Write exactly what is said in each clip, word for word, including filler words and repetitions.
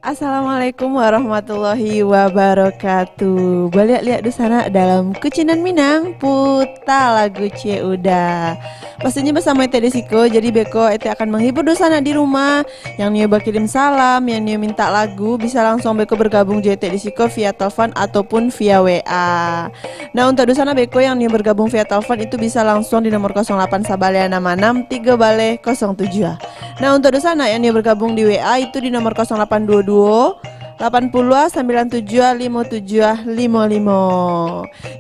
Assalamualaikum warahmatullahi wabarakatuh. Baliak liak dunsanak dalam Kucinan Minang, puta lagu Ciek Uda. Pastinya basamo etek di siko, jadi beko etek akan menghibur dunsanak di rumah. Yang nio bakirim salam, yang nio mintak lagu, bisa langsung beko bergabung jo etek di siko via telepon ataupun via W A. Nah, untuk dunsanak beko yang nio bergabung via telepon itu bisa langsung di nomor kosong lapan sabaleh anam anam tigo baleh kosong tujuah. Nah, untuk dunsanak yang nio bergabung di W A itu di nomor kosong lapan dua dua, lapan puluah, sambilan tujuah, limo tujuah, limo limo.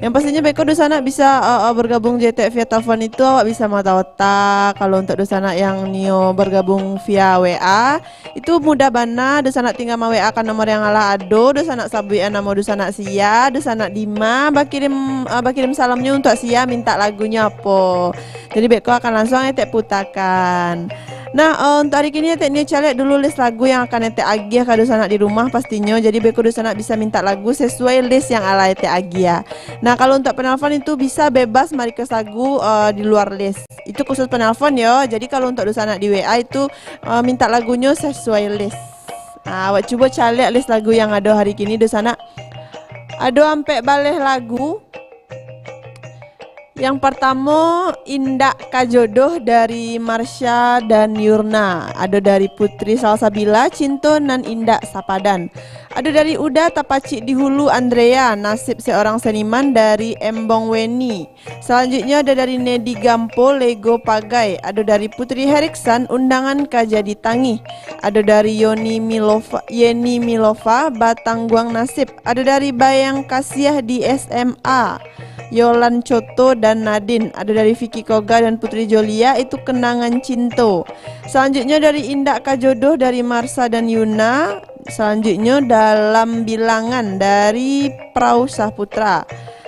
Yang pastinya beko dunsanak bisa, eh, eh, bergabung jo etek via telepon itu, awak bisa maota-ota. Kalau untuk dunsanak yang nio bergabung via W A, itu mudah bana, dunsanak tingga ma-W A-kan nomor yang alah ado, dunsanak sabuikan namo dunsanak sia, dunsanak dima, bakirim, eh, bakirim salamnyo untuak sia, mintak lagunyo apo. Jadi beko akan langsung etek putakan. Nah, eh, untuk hari kini etek nio caliak dulu list lagu yang akan etek agiah ka dunsanak di rumah pastinyo. Jadi beko dunsanak bisa mintak lagu sesuai list yang alah etek agiah. Nah, kalau untuk penelpon itu bisa bebas ma-request lagu, eh, di luar list. Itu khusus penelpon yo. Jadi kalau untuk dunsanak di W A itu, eh, mintak lagunyo sesuai list. Ah, awak cubo caliak list lagu yang ado hari kini dunsanak. Ado ampek baleh lagu. Yang partamo, Indak Ka Jodoh dari Marsha dan Yurna. Ado dari Putri Salsabila, Cinto nan Indak Sapadan. Ado dari Uda Tapacik di Hulu, Andrea, Nasib Seorang Seniman dari Embong Weni. Salanjuiknyo ado dari Nedi Gampo, Lego Pagai. Ado dari Putri Heriksan, Undangan Ka Jadi Tangih. Ado dari Yoni Milova, Yeni Milova, Batangguang Nasib. Ado dari Bayang Kasiah di S M A, Yolan Coto dan Nadin. Ado dari Vicky Koga dan Putri Jolia, itu Kenangan Cinto. Salanjuiknyo dari Indak Ka Jodoh dari Marsa dan Yuna. Salanjuiknyo Dalam Bilangan dari Prau Saputra.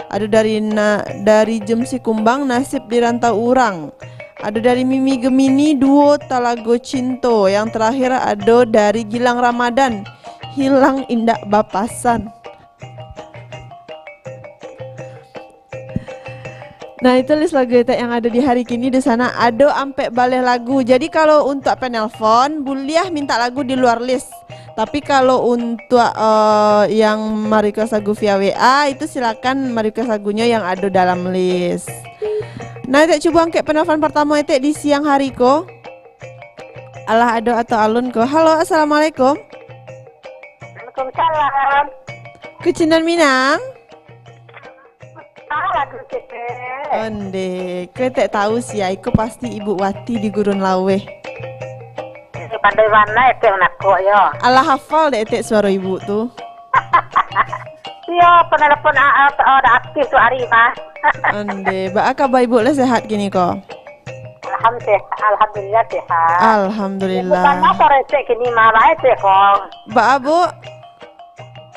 Ado dari na-, dari Jem Sikumbang, Nasib di Rantau Urang. Ado dari Mimi Gemini, Duo Talago Cinto. Yang terakhir ado dari Gilang Ramadan, Hilang Indak Bapasan. Nah, itu list lagu etek yang ado di hari kini. Di sana ado ampek baleh lagu. Jadi, kalau untuak penelpon, buliah mintak lagu di luar list. Tapi, kalau untuak, eh, yang ma-request lagu via W A, itu silakan ma-request lagunyo yang ado dalam list. Nah, etek cubo angkek penelpon partamo etek di siang hari ko. Alah ado atau alun ko. Halo, assalamualaikum. Waalaikumsalam. Kucinan Minang? Salah tu, Cik. Onde, ko etek tahu sia, iko pasti Ibu Wati di Gurun Laweh. Eh, pandai bana etek manakok yo. Alah hafal dek etek suaro Ibu tu. Iyo, penelpon A A tu ada aktif tu hari mah. Onde, baa kaba Ibu, lah sehat kini ko? Alhamdulillah, alhamdulillah sehat. Alhamdulillah. Bukan motor etek kini mah, baik etek ko. Baa, Bu?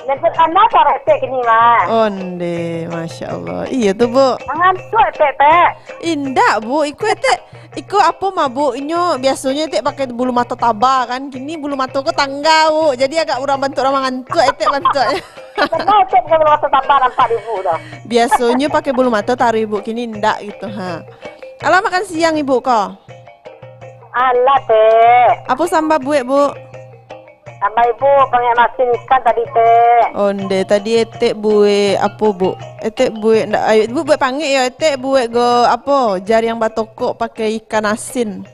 Nyebut anda apa resek kini, Mas? Onde, Masya Allah. Iyo tu, Bu. Ngantuak, Tek, Tek. Indak, Bu. Iko, Tek. Iko apo mah, Bu? Inyo biasonyo, Tek, pakai bulu mato taba, kan. Kini bulu mato ko tangga, Bu. Jadi agak urang bantuak urang mangantuak, Tek, bantuaknyo. Kenal, Tek, pakai bulu mato taba nampak di Ibu tu. Biasonyo pakai bulu mato taruih, Bu. Kini indak gitu, ha. Alah makan siang, Ibu, ko? Alah, Tek. Apo samba buek, Bu? Samba Ibu, pangek masin ikan tadi, Tek. Onde, tadi etek buek apo, Bu? Etek buek ndak, ayo, Ibu buek pangek yo, etek buek go apo? Jariang batokok pakai ikan asin.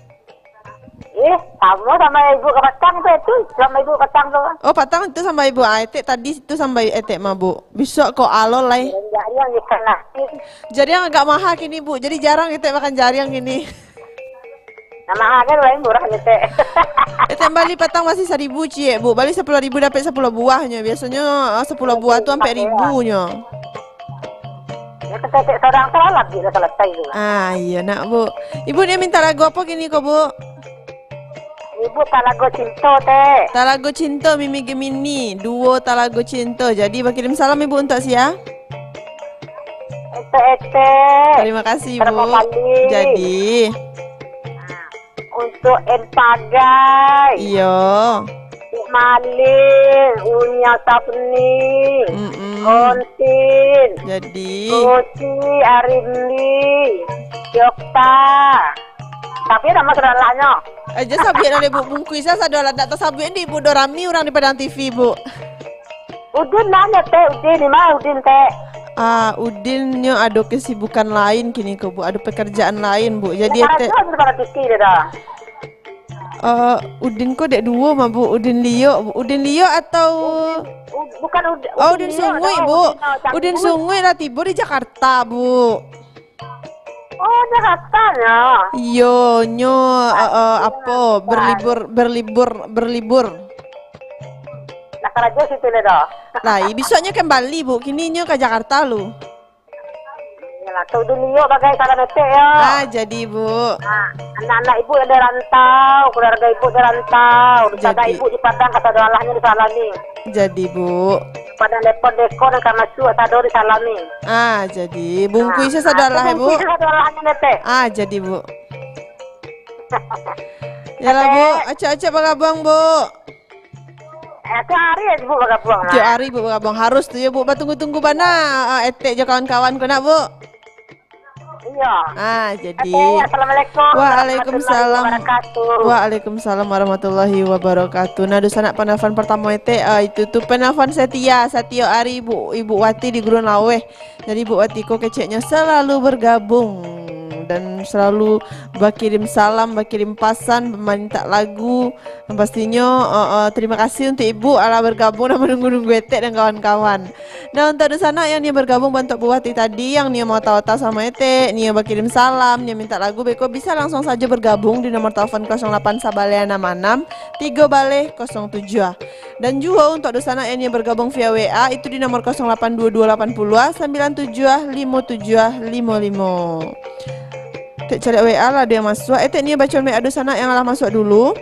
Eh, samo samba Ibu ka patang tu, itu samba Ibu patang tu. Oh, patang tu samba Ibu. Ah, etek tadi tu samba etek mah, Bu. Bisuak ko alo lai. Jariang ikan asin. Jariang agak maha kini, Bu. Jadi jarang etek makan jariang kini. Nah, maha kan lain murah ni, Tek. Eh, Tek, bali patang masih saribu ciek, Bu. Bali sapuluah ribu dapek sapuluah buahnyo. Biasonyo, ah, sapuluah buah tu ampek ribunyo. Ya, Tek, Tek, sorang tu lah, lah, lah selesai tu. Ah, iyo nak, Bu. Ibu ni minta lagu apo kini ko, Bu? Ibu Talago Cinto, Tek. Talago Cinto, Mimi Gemini. Duo Talago Cinto. Jadi, bakirim salam Ibu untuak sia? Etek-etek. Terima kasih, Bu. Terima kasih. Jadi. Untuk En Pagai. Iyo. Uk Malin, Unya Sapni. Mm-mm. Ontin. Jadi. Uci, Arimli. Jokta. Tapi nama sadoalahnyo. Aja sabuik lah, Bu. Bungkuih sa sadoalah, ndak tasabuik di, Bu. Do rami urang di Padang T V, Bu. Udin nanya, Tek. Udin, di mana Udin, Tek? Ah, Udin nyo ado kesibukan lain kini ko, Bu. Ado pekerjaan lain, Bu. Jadi, Tek, karajo di Padang T V dia dah. Eh, Udin ko dek duo mah, Bu. Udin Liok, Bu. Udin Liok atau Ud-, bukan Ud-, Oh, Udin Udin Liok Sunguik, dah, Bu. Udin, oh, Canggu. Udin Sunguik lah tibo di Jakarta, Bu. Oh, Jakarta nyo. Iyo, nyo, eh, eh, apo, berlibur, berlibur, berlibur. Nak karajo situ le dah. Lai, bisuaknyo kembali, Bu. Kini nyo ka Jakarta lu. Iyolah, tu dunia bagai salam etek yo. Ah, jadi, Bu. Ah, anak-anak ibu yang di rantau, keluarga ibu di rantau, saudara ibu di Padang, kata doalahnyo disalami. Jadi, Bu. Padang Depon Deko nan ka masuak sado disalami. Ah, jadi. Bungkuih sa sado alah, Bu. Bungkuih sa sado alahnyo, etek. Ah, jadi, Bu. Yalah, Bu. Acok-acok bagabuang, Bu. Eh, tiap hari aja, Bu, bagabuang lah. Tiap hari, Bu, bagabuang. Harus tu, ya, Bu. Batunggu-tunggu bana, ah, etek jo kawan-kawan ko nak, Bu. Iya. Ah, jadi. Oke, assalamualaikum Waalaikumsalam. warahmatullahi wabarakatuh. Waalaikumsalam warahmatullahi wabarakatuh. Nah, dunsanak penelpon pertama etek, ah, itu tu penelpon setia, satiok hari Ibu, Ibu Wati di Gurun Laweh. Jadi, Ibu Wati ko keceknyo selalu bergabung dan selalu bakirim salam, bakirim pasan, mamintak lagu. Yang pastinyo, eh, eh, terima kasih untuk Ibu alah bergabung dan menunggu-nunggu etek dan kawan-kawan. Nah, untuk dunsanak yang nio bergabung bantuak Bu Wati tadi, yang nio maota-ota samo etek, nio bakirim salam, nio mintak lagu, beko bisa langsung sajo bergabung di nomor telepon kosong lapan sabaleh anam anam tigo baleh kosong tujuah. Dan juo untuk dunsanak yang nio bergabung via W A, itu di nomor kosong lapan dua dua lapan puluah sambilan tujuah limo tujuah limo limo. Tek caliak W A lah ado yang masuak. Etek nio bacoan W A dunsanak yang alah masuak dulu.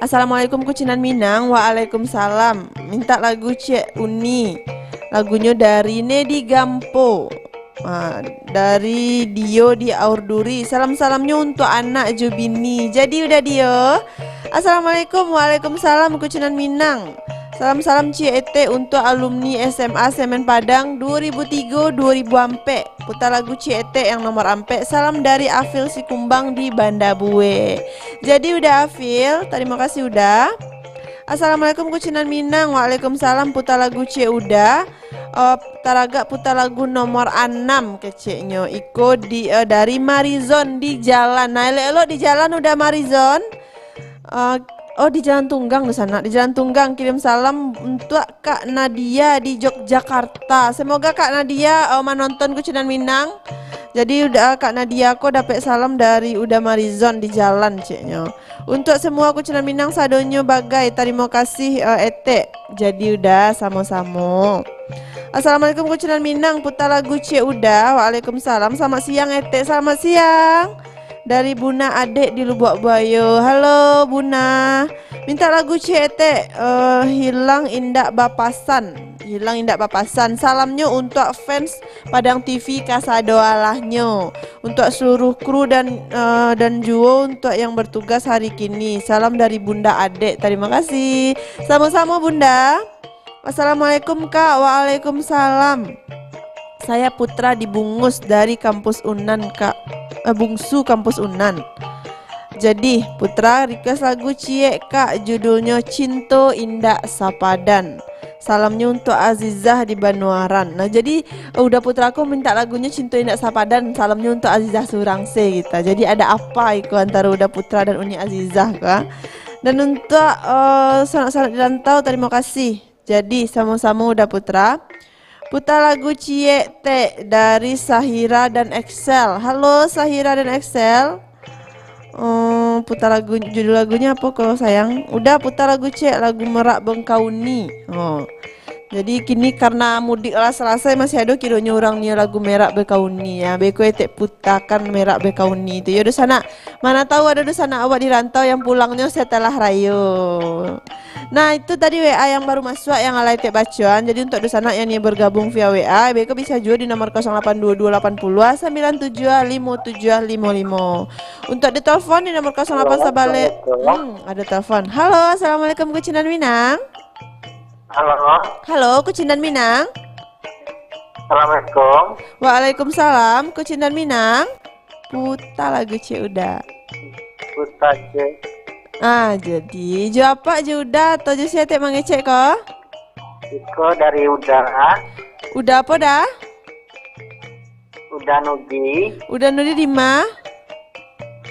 Assalamualaikum Kucinan Minang. Waalaikumsalam. Mintak lagu Ciek Uni. Lagunyo dari Nedi Gampo. Ah, dari Dio di Aur Duri. Salam-salamnyo untuk anak jo bini. Jadi udah Dio. Assalamualaikum. Waalaikumsalam Kucinan Minang. Salam-salam Ciek Etek untuk alumni S M A Semen Padang dua ribu tiga dua ribu ampek. Puta lagu Ciek Etek yang nomor ampek. Salam dari Afil Sikumbang di Banda Bue. Jadi udah Afil, tarimo kasih udah. Assalamualaikum Kucinan Minang. Waalaikumsalam, puta lagu Ciek Uda. Eh, taragak puta lagu nomor anam keceknyo. Iko di, eh, dari Marizon di jalan. Nah, elok-elok di jalan udah Marizon. Eh, oh, di Jalan Tunggang dunsanak. Di Jalan Tunggang kirim salam untuk Kak Nadia di Yogyakarta. Semoga Kak Nadia, eh, manonton Kucinan Minang. Jadi udah Kak Nadia ko dapek salam dari Uda Marizon di jalan, ceknyo. Untuk semua Kucinan Minang sadonyo bagai, tarimo kasih, eh, Etek. Jadi udah samo-samo. Assalamualaikum Kucinan Minang, puta lagu Ciek Uda. Waalaikumsalam. Selamat siang Etek. Selamat siang. Dari Buna Adek di Lubuak Buayo. Halo Buna. Minta lagu Ciek Etek, eh, Hilang Indak Bapasan. Hilang Indak Bapasan. Salamnyo untuk fans Padang T V kasadoalahnyo. Untuk seluruh kru dan, eh, dan juo untuk yang bertugas hari kini. Salam dari Bunda Adek. Tarimo kasih. Samo-samo Bunda. Assalamualaikum Kak. Waalaikumsalam. Saya Putra di Bungus dari kampus Unan Kak. Eh, Bungsu kampus Unan. Jadi, Putra request lagu Ciek Kak, judulnyo Cinto Indak Sapadan. Salamnyo untuk Azizah di Banuaran. Nah, jadi, eh, Uda Putra ko minta lagunyo Cinto Indak Sapadan. Salamnyo untuk Azizah surang se gitu. Jadi, ada apa iko antara Uda Putra dan Uni Azizah ko, ah? Dan untuk, eh, sanak-sanak di rantau, tarimo kasih. Jadi, samo-samo Uda Putra. Puta lagu Ciek Tek dari Sahira dan Excel. Halo, Sahira dan Excel. Oh, puta lagu, judul lagunyo apo ko, sayang? Uda, puta lagu Ciek, lagu Merak Bengkauni. Oh. Jadi, kini karena mudik lah salasai, masih ado kironyo urang nio lagu Merak Bengkauni, ya. Beko Etek putakan Merak Bengkauni tu. Yo, dunsanak. Mana tahu ado dunsanak awak di rantau yang pulangnyo setelah rayo. Nah, itu tadi W A yang baru masuak yang alah Etek bacoan. Jadi, untuk dunsanak yang nio bergabung via W A, beko bisa juo di nomor kosong lapan dua dua lapan puluah sambilan tujuah limo tujuah limo limo. Untuk ditelepon di nomor kosong lapan sabaleh. Halo, assalamualaikum. Hmm, ada telepon. Halo, assalamualaikum, Kucinan Minang. Halo. Halo, Kucinan Minang. Assalamualaikum. Waalaikumsalam, Kucinan Minang. Puta lagu Ciek Uda. Puta, Cek. Ah, jadi, jo apak jo Uda atau jo sia tek mangecek ko? Iko dari Uda. Uda apo, Da? Uda Nudi. Uda Nudi di ma?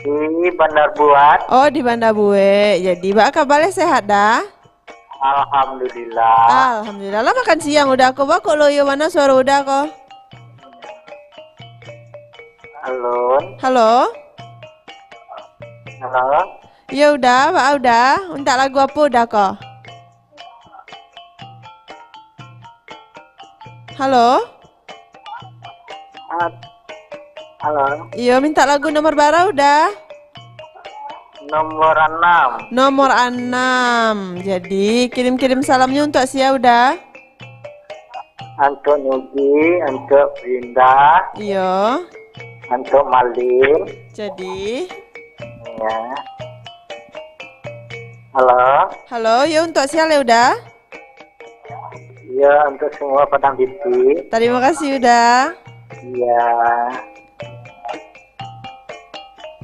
Di Bandar Buek. Oh, di Bandar Buek. Jadi, baa kaba lai, sehat, Da? Alhamdulillah. Alhamdulillah. Lah makan siang Uda ko, baa kok loyo bana suaro Uda ko? Alun. Halo? Halo? Iyo, Uda, baa Uda? Mintak lagu apo Uda ko? Halo? Ah, halo. Iyo, mintak lagu nomor bara Uda? Nomor anam. Nomor anam. Jadi, kirim-kirim salamnyo untuak sia Uda? Antuak Nugi, antuak Winda, Iyo. Antuak Malin. Jadi. Ya. Halo. Halo, yo, untuak sia lai Uda? Ya, untuak semua Padang Titi. Tarimo kasih Uda. Iya.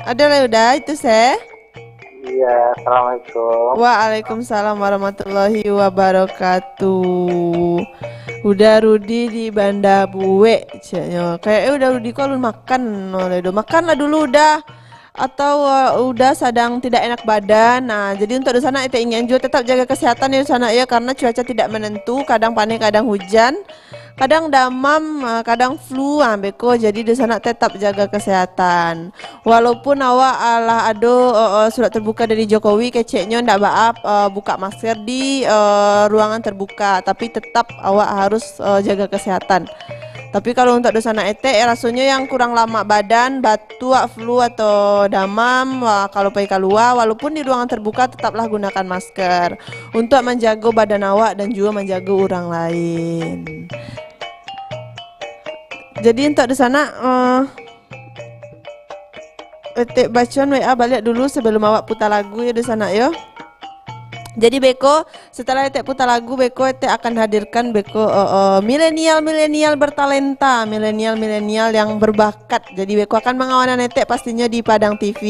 Ado lai Uda, itu se. Iya, assalamualaikum. Waalaikumsalam warahmatullahi wabarakatuh. Uda Rudi di Banda Buek, ceknyo. Kayaknya Uda Rudi ko alun makan no lai do. Makanlah dulu Uda. Atau uh, Uda sadang tidak enak badan. Nah, jadi untuk dunsanak etek ingian juo tetap jaga kesehatan ya dunsanak ya, karena cuaca tidak menentu, kadang paneh, kadang hujan. Kadang damam, ah, kadang flu, ah, beko. Jadi, dunsanak tetap jaga kesehatan. Walaupun awak alah ado, eh, eh, surat terbuka dari Jokowi, keceknyo ndak baa, eh, buka masker di, eh, ruangan terbuka, tapi tetap awak harus, eh, jaga kesehatan. Tapi kalau untuk dunsanak etek, eh, rasonyo yang kurang lamak badan, batuk, flu atau damam, wah, kalau pai kalua, walaupun di ruangan terbuka, tetaplah gunakan masker. Untuk manjago badan awak dan juo manjago urang lain. Jadi, untuak dunsanak, eh, etek bacoan W A baliak dulu sabalum awak puta lagu yo, dunsanak yo. Jadi, beko, setelah etek puta lagu, beko etek akan hadirkan beko, eh, eh, milenial-milenial bertalenta, milenial-milenial yang berbakat. Jadi, beko akan mangawanan etek pastinyo di Padang T V.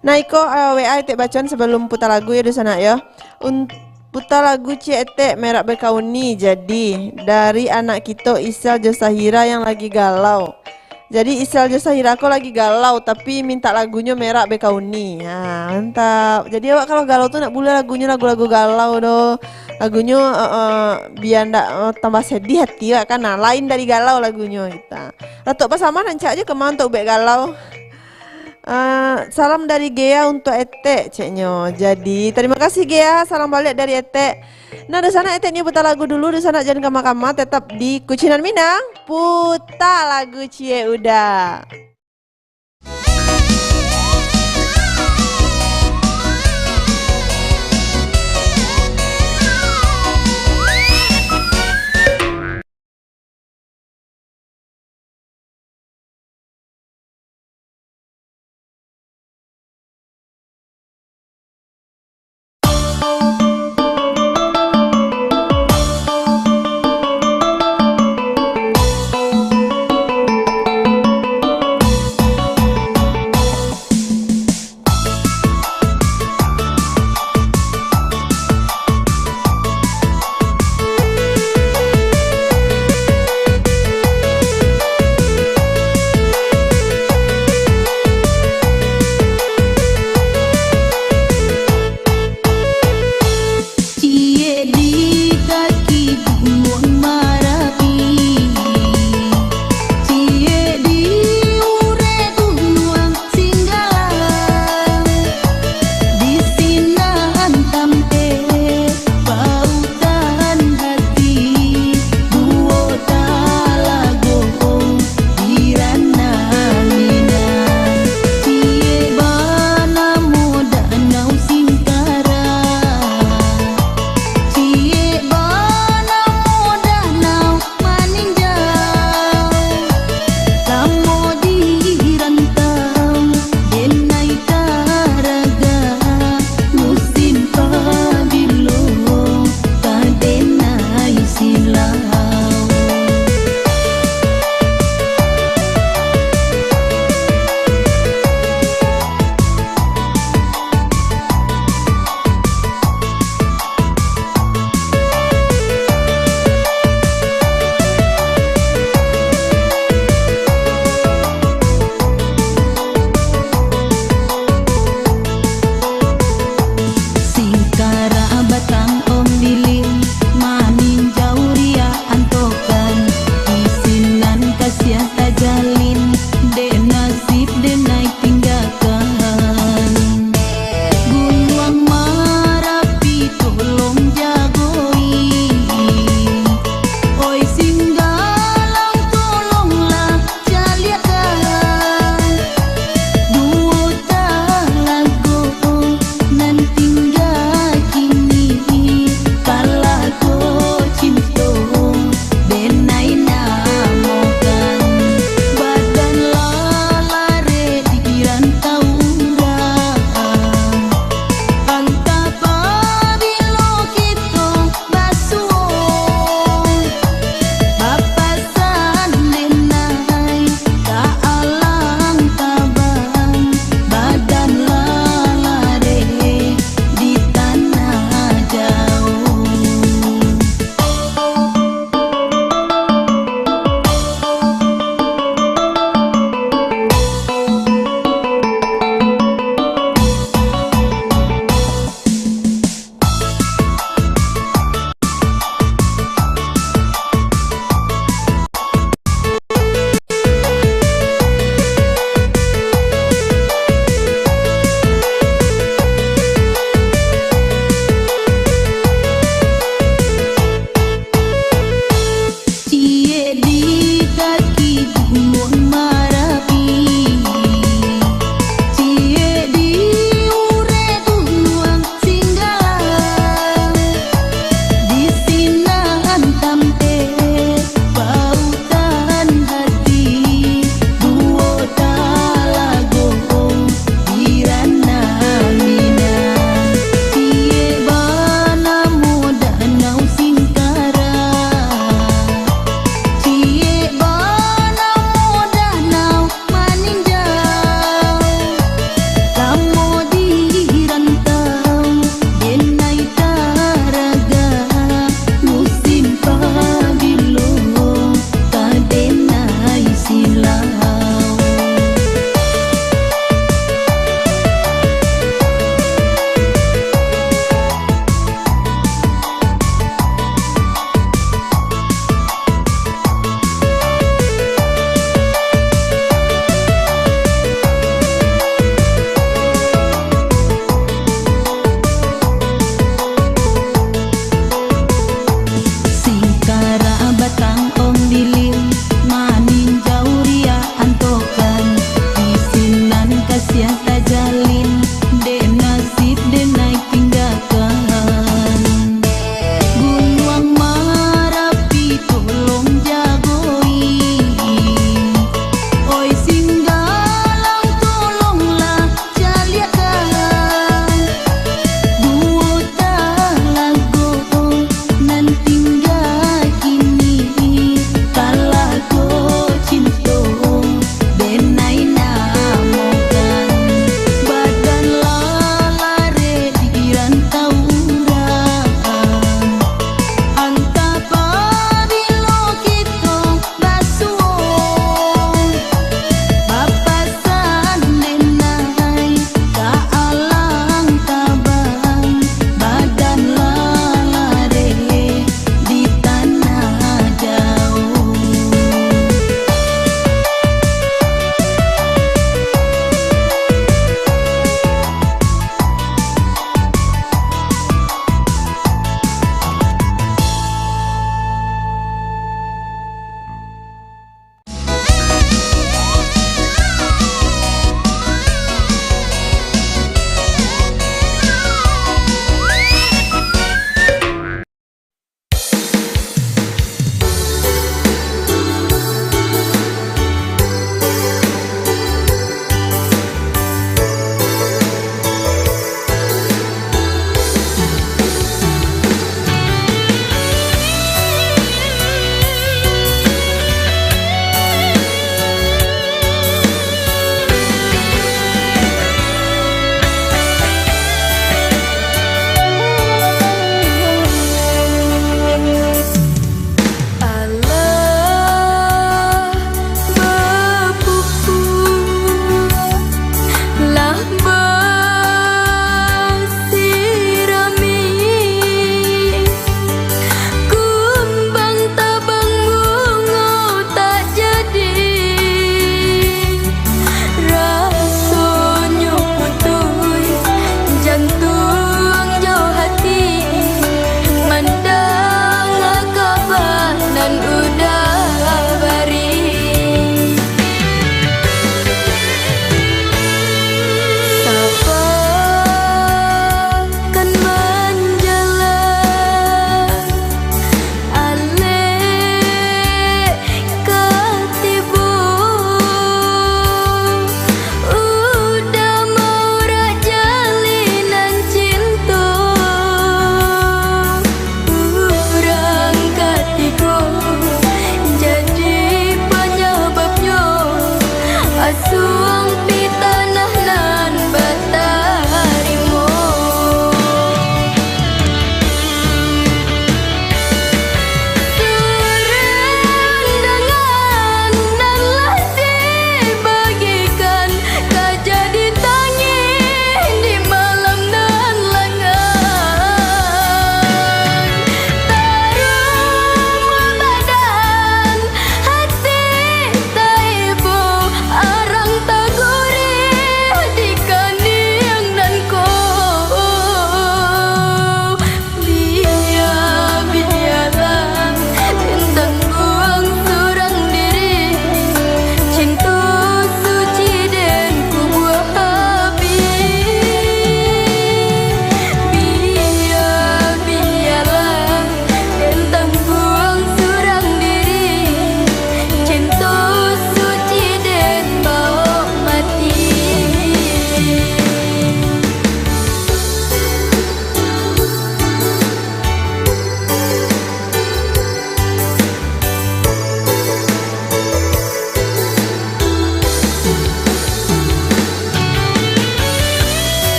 Nah, iko, eh, W A etek bacoan sabalum puta lagu yo, dunsanak yo. Un-, puta lagu ciek etek, merak bekauni. Jadi, dari anak kito Isal jo Sahira yang lagi galau. Jadi, Isal jo Sahira ko lagi galau, tapi mintak lagunyo merak bekauni. Ha, mantap. Jadi, awak kalau galau tu nak buliah lagunyo lagu-lagu galau doh. Lagunyo, eh, eh, bia ndak, eh, tambah sedih hati awak kan. Nah, lain dari galau lagunyo kita. Datuk Pasaman rancak je kama untuak ubek galau. Eh, salam dari Gea untuak etek, ceknyo. Jadi, tarimo kasih Gea, salam baliak dari etek. Nah, dunsanak etek ni puta lagu dulu, dunsanak jan kama-kama, tetap di Kucinan Minang, puta lagu ciek Uda.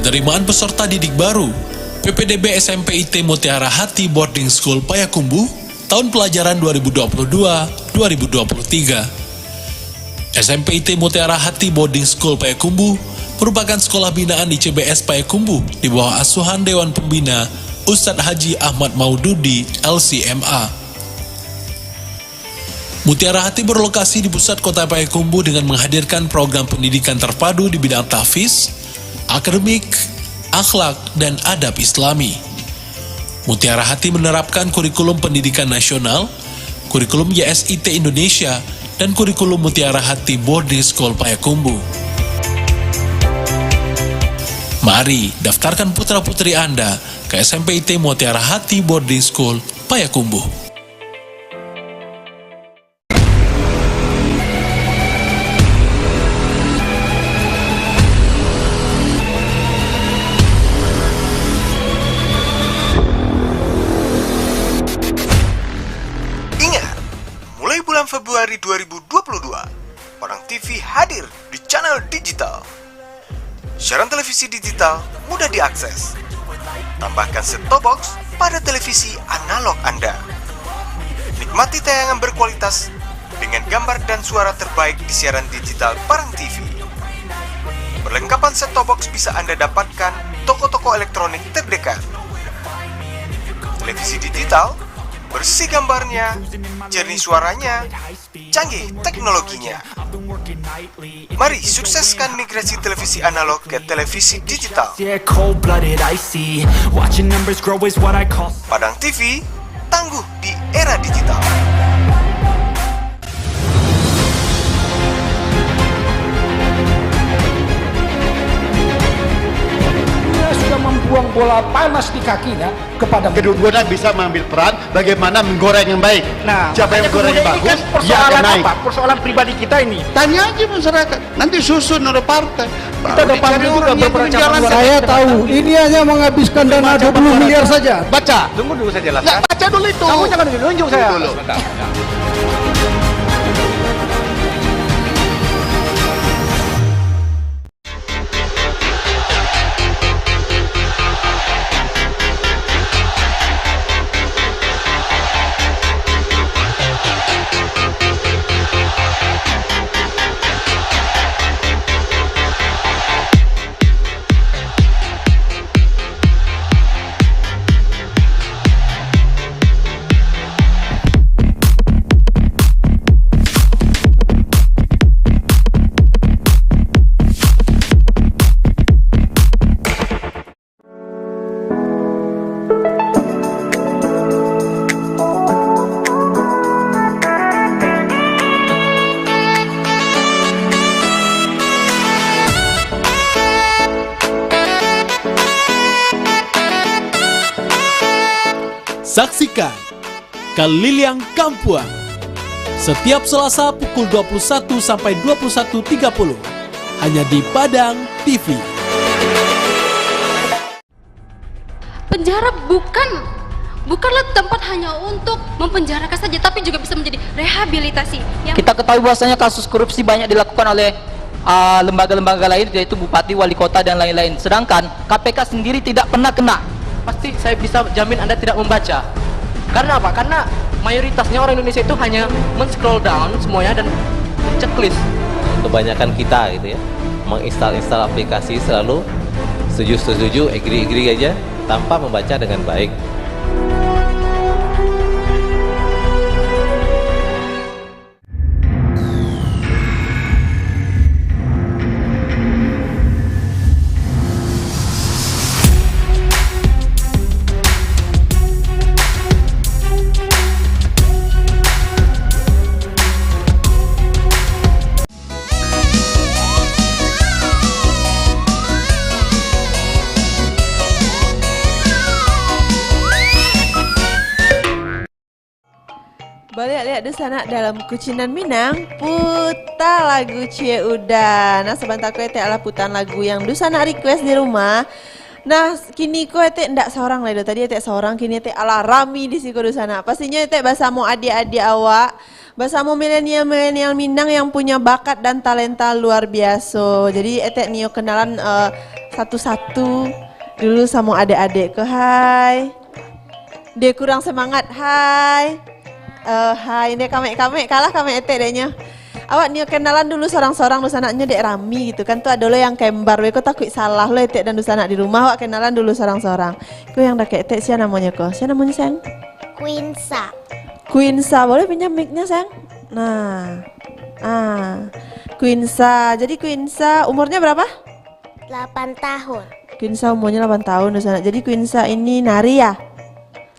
Penerimaan peserta didik baru P P D B S M P I T Mutiara Hati Boarding School Payakumbuh tahun pelajaran dua ribu dua puluh dua dua ribu dua puluh tiga. S M P I T Mutiara Hati Boarding School Payakumbuh merupakan sekolah binaan I C B S Payakumbuh di bawah asuhan Dewan Pembina Ustadz Haji Ahmad Maududi, L C M A. Mutiara Hati berlokasi di pusat kota Payakumbuh dengan menghadirkan program pendidikan terpadu di bidang tahfiz, akademik, akhlak, dan adab Islami. Mutiara Hati menerapkan kurikulum pendidikan nasional, kurikulum Y S I T Indonesia, dan kurikulum Mutiara Hati Boarding School Payakumbuh. Mari, daftarkan putra-putri Anda ke S M P I T Mutiara Hati Boarding School Payakumbuh. Ingat, mulai bulan Februari dua ribu dua puluh dua, Padang T V hadir di channel digital. Siaran televisi digital mudah diakses. Tambahkan set-top box pada televisi analog Anda. Nikmati tayangan berkualitas dengan gambar dan suara terbaik di siaran digital Padang T V. Perlengkapan set-top box bisa Anda dapatkan toko-toko elektronik terdekat. Televisi digital, bersih gambarnya, jernih suaranya, canggih teknologinya. Mari sukseskan migrasi televisi analog ke televisi digital. Padang T V, tangguh di era digital. Dia sudah membuang bola panas di kakinya kepada kedua-duanya bisa mengambil peran bagaimana menggoreng yang baik. Nah, siapa yang menggoreng yang bagus, dia akan naik. Persoalan pribadi kita ini. Tanya aja masyarakat. Nanti susun oleh partai. Kita ada pandu juga beberapa cabang olahraga. Saya tahu, ini hanya menghabiskan dana dua puluh miliar saja. Baca. Tunggu dulu, saya jelaskan. Nggak, baca dulu itu. Kamu jangan nunjuk-nunjuk saya. Dulu. Saksikan Kaliliang Kampuang, setiap Selasa pukul dua puluh satu sampai dua puluh satu tiga puluh, hanya di Padang T V. Penjara bukan, bukanlah tempat hanya untuk mempenjarakan saja, tapi juga bisa menjadi rehabilitasi. Yang kita ketahui bahwasanya kasus korupsi banyak dilakukan oleh, ah, lembaga-lembaga lain, yaitu bupati, wali kota, dan lain-lain. Sedangkan K P K sendiri tidak pernah kena. Pasti saya bisa jamin Anda tidak membaca. Karena apa? Karena mayoritasnya orang Indonesia itu hanya men-scroll down semuanya dan checklist. Kebanyakan kita gitu ya, menginstal-instal aplikasi selalu setuju-setuju, agree-agree aja tanpa membaca dengan baik. Baliak-liak dunsanak dalam Kucinan Minang, puta lagu Ciek Uda. Nah, sabanta ko etek alah putaan lagu yang dunsanak request di rumah. Nah, kini ko etek ndak saurang lai doh. Tadi etek saurang, kini etek alah rami di siko dunsanak. Pastinyo etek basamo adiak-adiak awak, basamo milenial-milenial Minang yang punyo bakat dan talenta luar biaso. Jadi, etek nio kenalan, eh, Satu-satu. Dulu samo adek-adek ko, hai. Dia kurang semangat, hai. Eh, hai, dia kamek-kamek, kalah kamek etek deknyo. Awak nio kenalan dulu sorang-sorang, dusanaknyo dek rami gitu kan. Tu ado lo yang kembar, beko takuik salah lo etek dan dusanak di rumah. Awak kenalan dulu sorang-sorang. Ko yang dakek etek, sia namonyo ko? Sia namonyo, sayang? Quinsa. Quinsa, boleh pinjam mic-nya, sayang? Nah. Ah. Quinsa. Jadi Quinsa umurnya berapa? Delapan tahun. Quinsa umurnya delapan tahun, dusanak. Jadi Quinsa ini nari ya?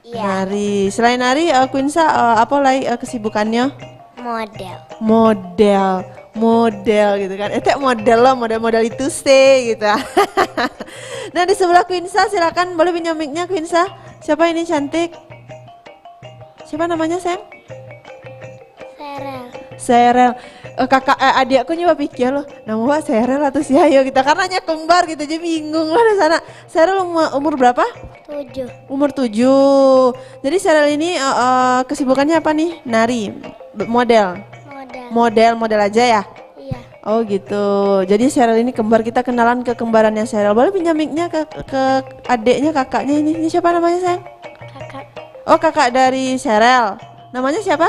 Iya. Nari. Selain nari, eh, Quinsa, eh, apa lai, eh, kesibukannya? Model. Model. Model gitu kan. Etek model lo, model-model itu sih gitu. Nah, di sebelah Quinsa, silakan, boleh pinjam mic-nya, Quinsa. Siapa ini cantik? Siapa namanya, sayang? Serel. Serel. Eh, kakak, eh, adiak ko nyo bapikia lo, namo awak Serel atau sia yo gitu. Karena nyo kembar gitu, jadi bingung lah dusanak. Serel umur, umur berapa? Tujuh. Umur tujuh. Jadi Serel ini, eh, eh, kesibukannya apa nih? Nari? B-, model? Model. Model, model aja ya? Iya. Oh gitu. Jadi Serel ini kembar, kita kenalan kekembarannya Serel. Boleh pinjam mic-nya ke, ke adiknya, kakaknya ini? Ini siapa namanya, sayang? Kakak. Oh, kakak dari Serel. Namanya siapa?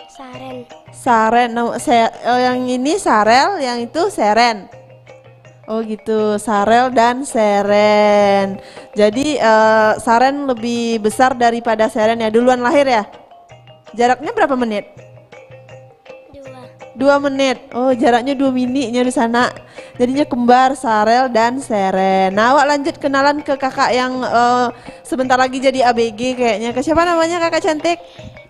Sa-, Saren. Saren. Nama, Se-, oh, yang ini Sarel, yang itu Seren. Oh gitu, Sarel dan Seren. Jadi, eh, Saren lebih besar daripada Seren ya, duluan lahir ya? Jaraknya berapa menit? Dua. Dua menit. Oh, jaraknya dua minitnya dusanak. Jadinya kembar Sarel dan Seren. Nah, awak lanjut kenalan ke kakak yang, eh, sebentar lagi jadi A B G kayaknya. Ke siapa namanya, kakak cantik?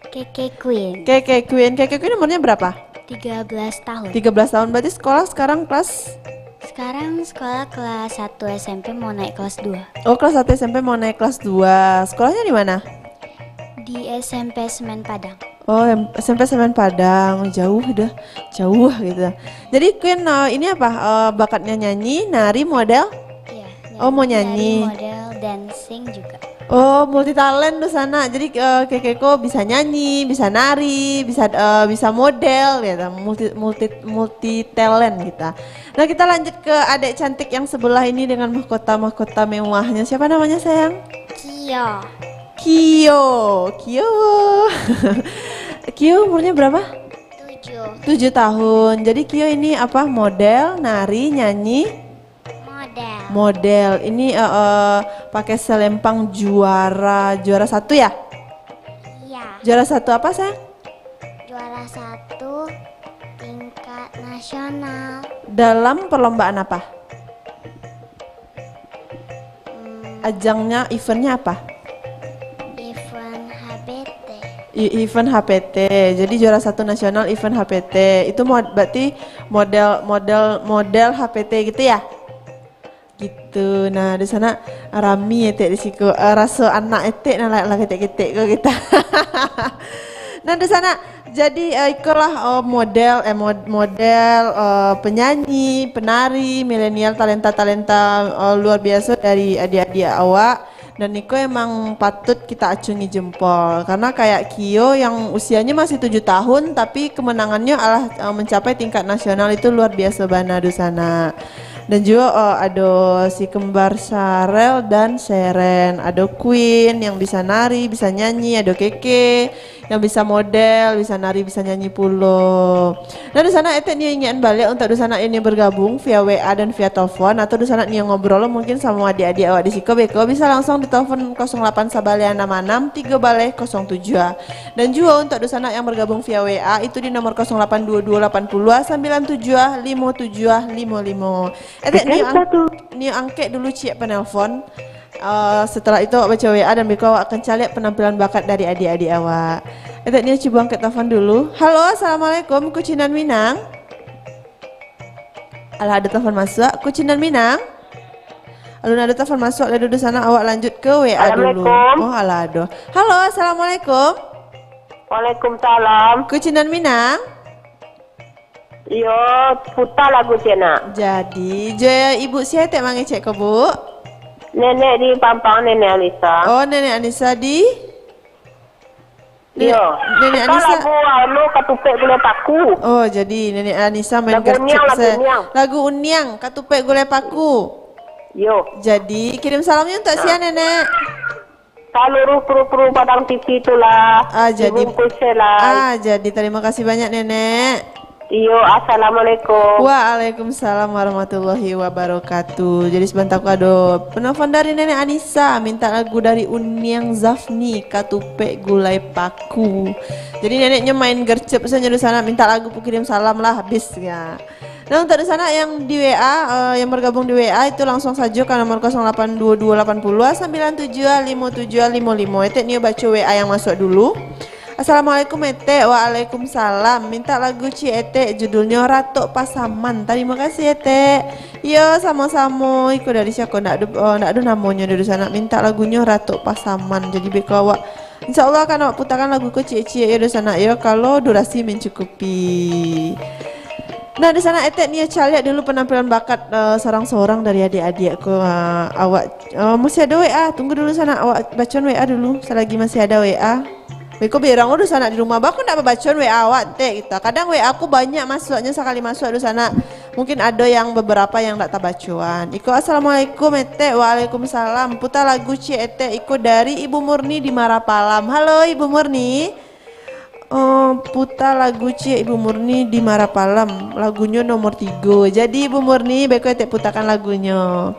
Keke Queen. Keke Queen. Keke Queen umurnya berapa? Tiga belas tahun. Tiga belas tahun. Berarti sekolah sekarang kelas? Sekarang sekolah kelas satu S M P, mau naik kelas dua. Oh, kelas satu S M P mau naik kelas dua. Sekolahnya di mana? Di S M P Semen Padang. Oh, em-, S M P Semen Padang. Jauh dah. Jauh gitu. Jadi Queen, eh, ini apa? Eh, bakatnya nyanyi, nari, model? Iya. Oh, mau nyanyi. Nari, model, dancing juga. Oh, multi talent dusanak. Jadi, eh, Keke ko bisa nyanyi, bisa nari, bisa, eh, bisa model, gitu. Multi, multi, multi talent gitu. Nah, kita lanjut ke adik cantik yang sebelah ini dengan mahkota-mahkota mewahnya. Siapa namanya, sayang? Kio. Kio. Kio. Kio umurnya berapa? Tujuh. Tujuh tahun. Jadi Kio ini apa? Model, nari, nyanyi? Model. Model. Ini, eh, eh, pakai selempang juara, juara satu ya? Iya. Juara satu apa, sayang? Juara satu tingkat nasional. Dalam perlombaan apa? Hmm. Ajangnya, eventnya apa? Event H B T. E-, event H P T. Jadi juara satu nasional event H P T. Itu mod-, berarti model, model, model H P T gitu ya? Gitu. Nah, dusanak rami etek di siko. Eh, raso anak etek nah lah, lah ketek-ketek ko gitu. Nah, dusanak, jadi, eh, ikolah, eh, model, eh, mod-, model, eh, penyanyi, penari, milenial, talenta-talenta, eh, luar biasa dari adik-adik awak. Dan iko emang patut kita acungi jempol. Karena kayak Kio yang usianya masih tujuh tahun, tapi kemenangannya alah, eh, mencapai tingkat nasional, itu luar biasa bana dusanak. Dan juga, eh, ado si kembar Sarel dan Seren, ado Queen yang bisa nari, bisa nyanyi, ado Keke yang bisa model, bisa nari, bisa nyanyi pulo. Nah, dusanak, etek nio ingekan baliak untuak dusanak yang nio bergabung via W A dan via telepon, atau dusanak nio ngobrol mungkin samo adik-adik awak di siko beko, bisa langsung di telepon kosong lapan sabaleh anam anam tigo baleh kosong tujuah. Dan juga untuak dusanak yang bergabung via W A, itu di nomor kosong lapan dua dua lapan puluh sambilan tujuah limo tujuah limo limo. Etek nio ang-, nio angkek dulu ciek penelpon. Eh, setelah itu awak baca W A dan beko awak akan caliak penampilan bakat dari adik-adik awak. Etek nio cubo angkek telepon dulu. Halo, assalamualaikum, Kucindan Minang. Alah, ado telepon masuak, Kucindan Minang. Alun ado telepon masuak lai dusanak, awak lanjut ke W A dulu. Assalamualaikum. Oh, alah ado. Halo, assalamualaikum. Waalaikumsalam. Kucindan Minang. Iyo, puta lagu ciek nak. Jadi, jo ibu sia etek mangecek ko, Bu? Nenek di Pampang, Nenek Anissa. Oh, Nenek Anissa di? Nenek, Iyo. Nenek Ika Anissa. Lagu anu, Katupek Gulai Paku. Oh, jadi Nenek Anissa main Lagu gercep Uniang, lagu se-, Uniang. Lagu Uniang, Katupek Gulai Paku. Iyo. Jadi, kirim salamnya untuk sia, Nenek? Saluruh kru-kru Padang T V itulah. Ah, jadi, Dibungkus se lah. Ah, jadi, terima kasih banyak, Nenek. Iyo, assalamualaikum. Waalaikumsalam warahmatullahi wabarakatuh. Jadi, sabanta ko ado penelpon dari Nenek Anissa, minta lagu dari Uniang Zafni, Katupek Gulai Paku. Jadi, Neneknyo main gercep sajo dunsanak, minta lagu, pu kirim salam lah, habis ya. Nah, untuk dunsanak yang di W A, eh, yang bergabung di W A itu langsung sajo ka nomor kosong lapan dua dua lapan puluh sembilan tujuh limo tujuh limo limo. Etek nio baco W A yang masuk dulu. Assalamualaikum, Etek. Waalaikumsalam. Minta lagu Ciek Etek, judulnyo Ratok Pasaman. Tarimo kasih, Etek. Iyo, samo-samo. Iko dari sia ko? Ndak ado, oh, ndak ado namonyo dari sanak. Minta lagunyo Ratok Pasaman. Jadi, beko awak, insya Allah akan awak putakan lagu ko ciek-ciek yo dari sanak yo, kalau durasi mencukupi. Nah, dari sanak Etek nio caliak dulu penampilan bakat, eh, sorang-sorang dari adiak-adiak ko. Ah, awak, eh, masih ado W A. Tunggu dulu sanak, awak bacoan W A dulu, selagi masih ada W A. Beko berang dunsanak di rumah, baa kok ndak babacoan W A awak, Tek, gitu. Kadang W A aku banyak masuaknyo, sakali masuak dunsanak, mungkin ado yang beberapa yang ndak tabacoan. Iko, "Assalamualaikum, Etek." "Waalaikumsalam." Puta lagu Ciek Etek, iko dari Ibu Murni di Marapalam. Halo, Ibu Murni. Oh, puta lagu Ciek Ibu Murni di Marapalam. Lagunyo nomor tigo. Jadi, Ibu Murni, beko Etek putakan lagunyo.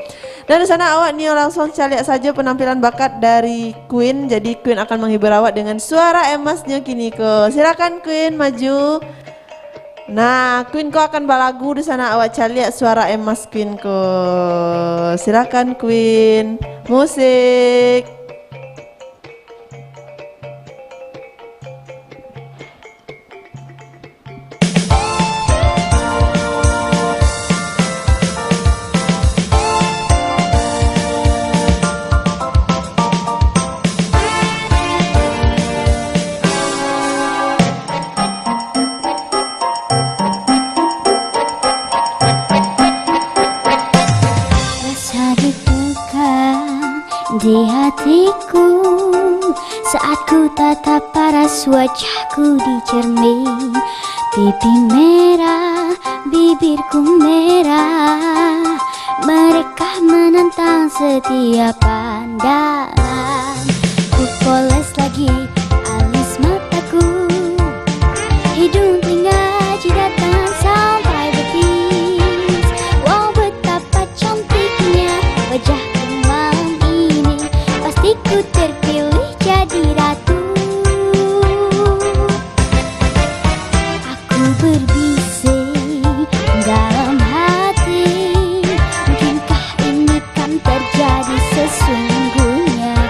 Dan di sana awak nio langsung caliak sajo penampilan bakat dari Queen. Jadi, Queen akan menghibur awak dengan suara emasnyo kini ko. Silakan, Queen, maju. Nah, Queen ko akan balagu di sana, awak caliak suara emas Queen ko. Silakan, Queen. Musik. Rasa deg-degan di hatiku saat ku tatap paras wajahku di cermin. Pipi merah, bibirku merah, mereka menantang setiap pandangan. Ku poles lagi alis mataku, hidung, telinga, jidat, tangan sampai betis. Wow, betapa cantiknya wajahku malam ini. Pasti ku terpilih jadi ratu. Aku berbisik dalam hati, mungkinkah ini kan terjadi sesungguhnya?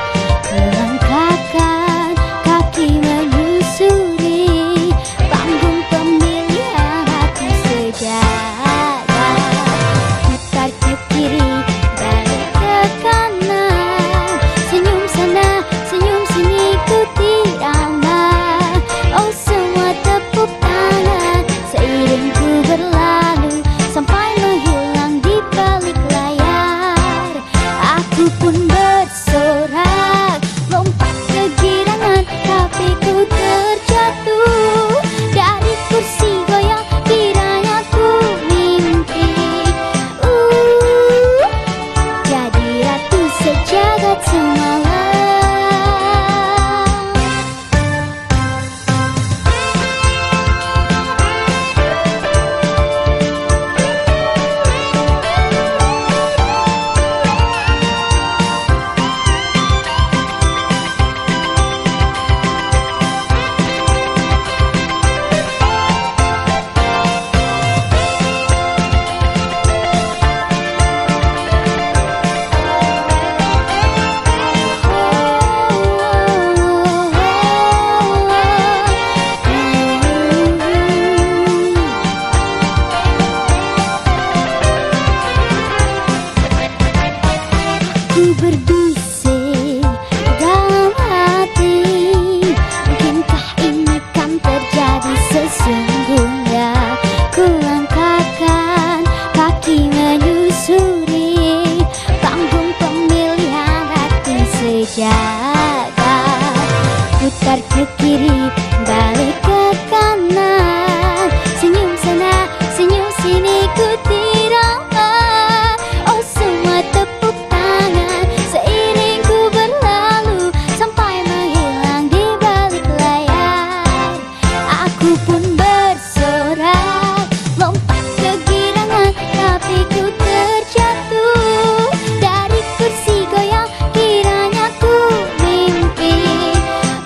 Ku pun bersorak, lompat kegirangan, tapi ku terjatuh dari kursi goyang, kiranya ku mimpi.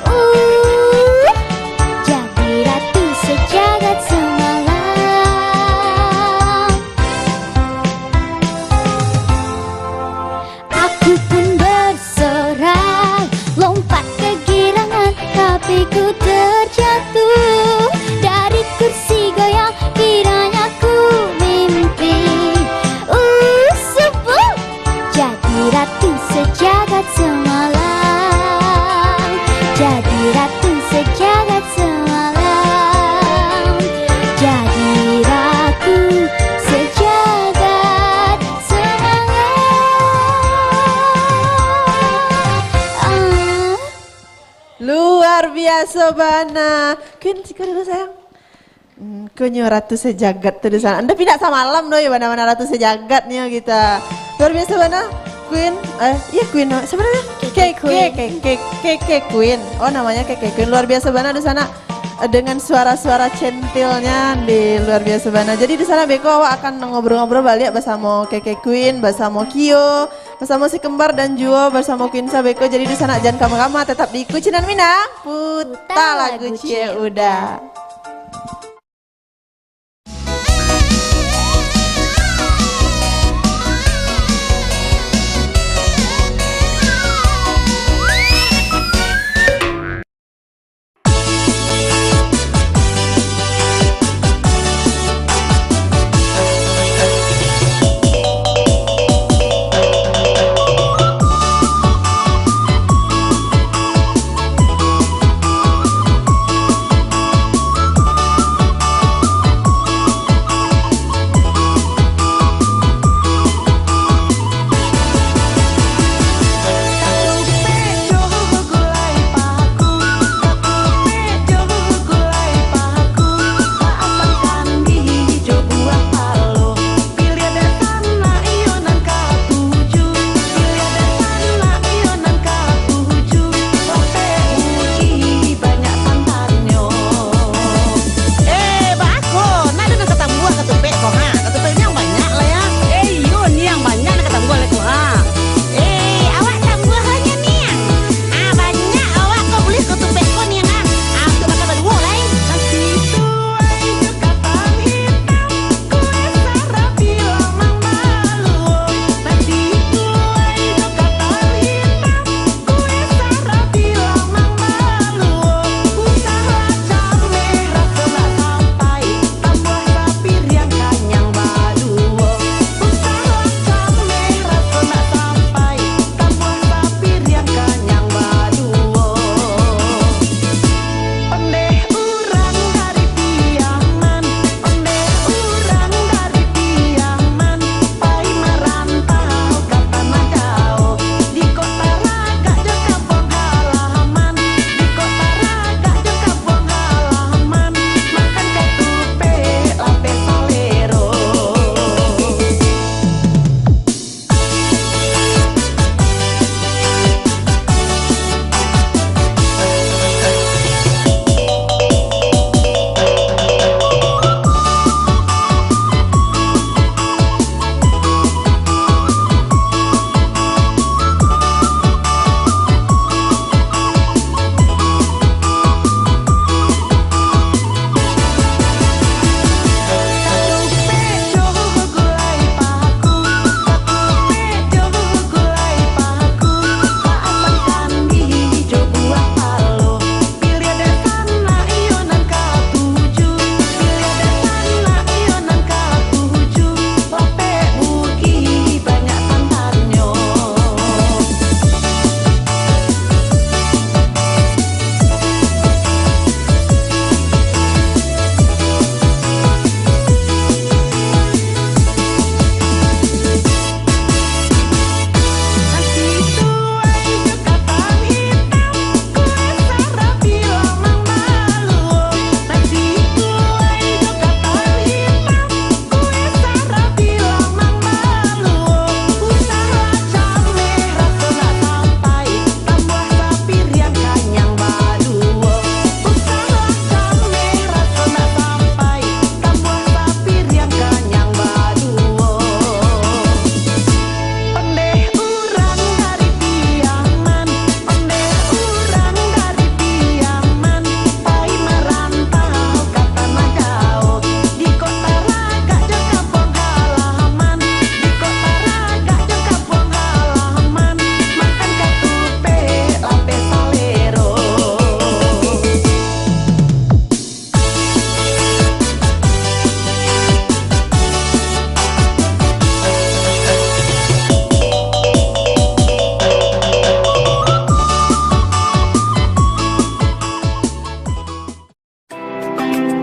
Uh, jadi ratu sejagat semalam. Aku pun bersorak, lompat kegirangan, tapi ku terjatuh dari kursi goyang, kiranya ku mimpi. Uh, subuh, jadi ratu sejagat semalam, jadi ratu sejagat semalam, jadi ratu sejagat semalam. Ah. Luar biasa bana. Queen, siko dulu, sayang. Hmm, ko nyo ratu sejagat tu di sana. Anda pindah samalam doh, ya, bana-bana ratu sejagat nyo kita. Luar biasa bana, Queen. Eh, iya, Queen, no. Siapa namanya? K K Queen. K K, K K, K K Queen. Oh, namanya K K Queen. Luar biasa bana di sana. Eh, dengan suara-suara centilnya di luar biasa bana. Jadi di sana beko awak akan ngobrol-ngobrol baliak basamo K K Queen, basamo Kio, basamo si kembar dan juo basamo Queen Sabeko. Jadi di sana jan kama-kama, tetap di Kucinan Minang, puta lagu Cie Uda.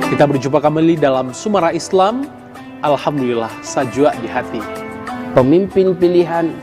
Kita berjumpa kembali dalam Suara Islam. Alhamdulillah, sajuak di hati. Pemimpin pilihan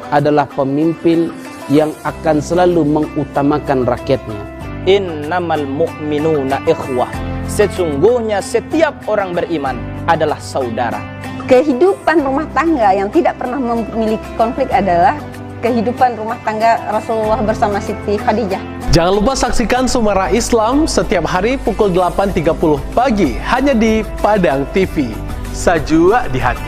adalah pemimpin yang akan selalu mengutamakan rakyatnya. Innamal mu'minuna ikhwah. Sesungguhnya setiap orang beriman adalah saudara. Kehidupan rumah tangga yang tidak pernah memiliki konflik adalah kehidupan rumah tangga Rasulullah bersama Siti Khadijah. Jangan lupa saksikan Suara Islam setiap hari pukul delapan tiga puluh pagi hanya di Padang T V. Sajuak di hati.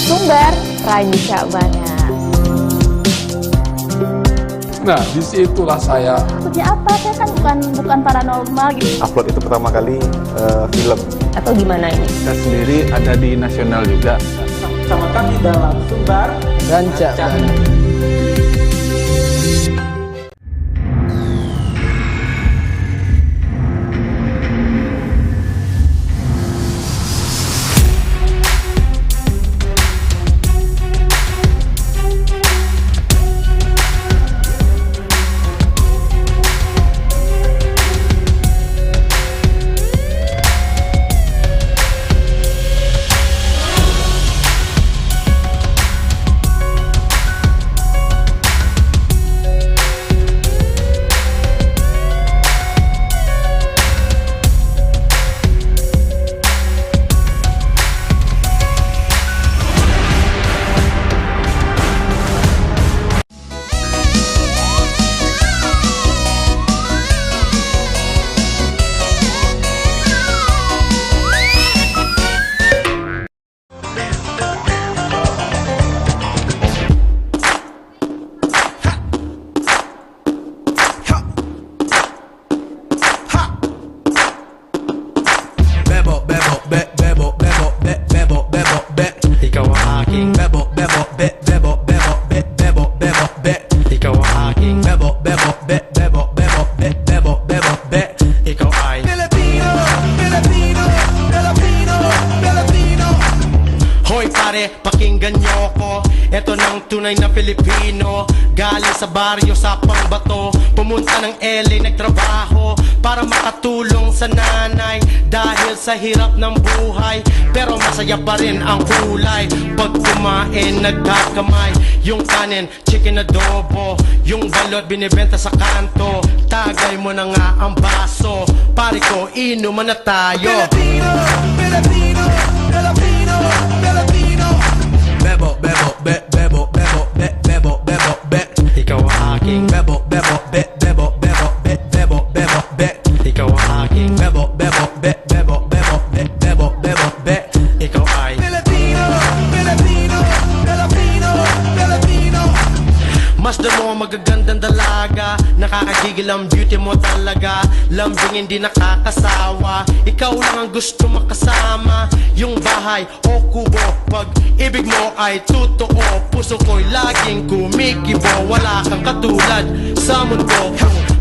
Sumbar, rancak banget. Nah, disitulah saya. Maksudnya apa? Saya kan bukan, bukan paranormal gitu. Upload itu pertama kali, eh, film. Atau gimana ini? Kita sendiri ada di nasional juga. Sama kami dalam Sumbar, rancak banget. Bebo, bebo, be-, bebo, bebo, be-, bebo, bebo, be. Ikaw ang aking. Bebo, bebo, be-, bebo, bebo, be-, bebo, bebo, be. Ikaw ang aking. Bebo, bebo, be-, bebo, bebo, be-, bebo, bebo, be. Ikaw ay. Pilipino, Pilipino, Pilipino, Pilipino. Hoy pare, pakinggan nyo ko. Eto nang tunay na Pilipino. Galing sa baryo Sapang Bato, pumunta ng L A nagtrabaho para makatulong sa nanay dahil sa hirap ng buhay. Pero masaya pa rin ang kulay pag kumain nagkakamay. Yung kanin, chicken adobo, yung balot binibenta sa kanto. Tagay mo na nga ang baso, pare ko, inuman na tayo. Pilipino, Pilipino, Pilipino, Pilipino. Bebo, bebo, be-, bebo, bebo, be-, bebo, bebo, be. Ikaw ang aking. Bebo, bebo, be-, bebo, bebo, be-, bebo, bebo, be. Ikaw ang aking. Bebo, bebo, be-, bebo, bebo, be-, bebo, bebo, be. Ikaw ay. Pilipino, Pilipino, Pilipino, Pilipino. Masdan mo ang magagandang dalaga. Nakakagigil ang beauty mo talaga. Lambingin di nakakasawa. Ikaw lang ang gusto makasama. Yung bahay o kubo, pag-ibig mo ay totoo. Puso ko'y laging kumikibo. Wala kang katulad sa mundo. Kung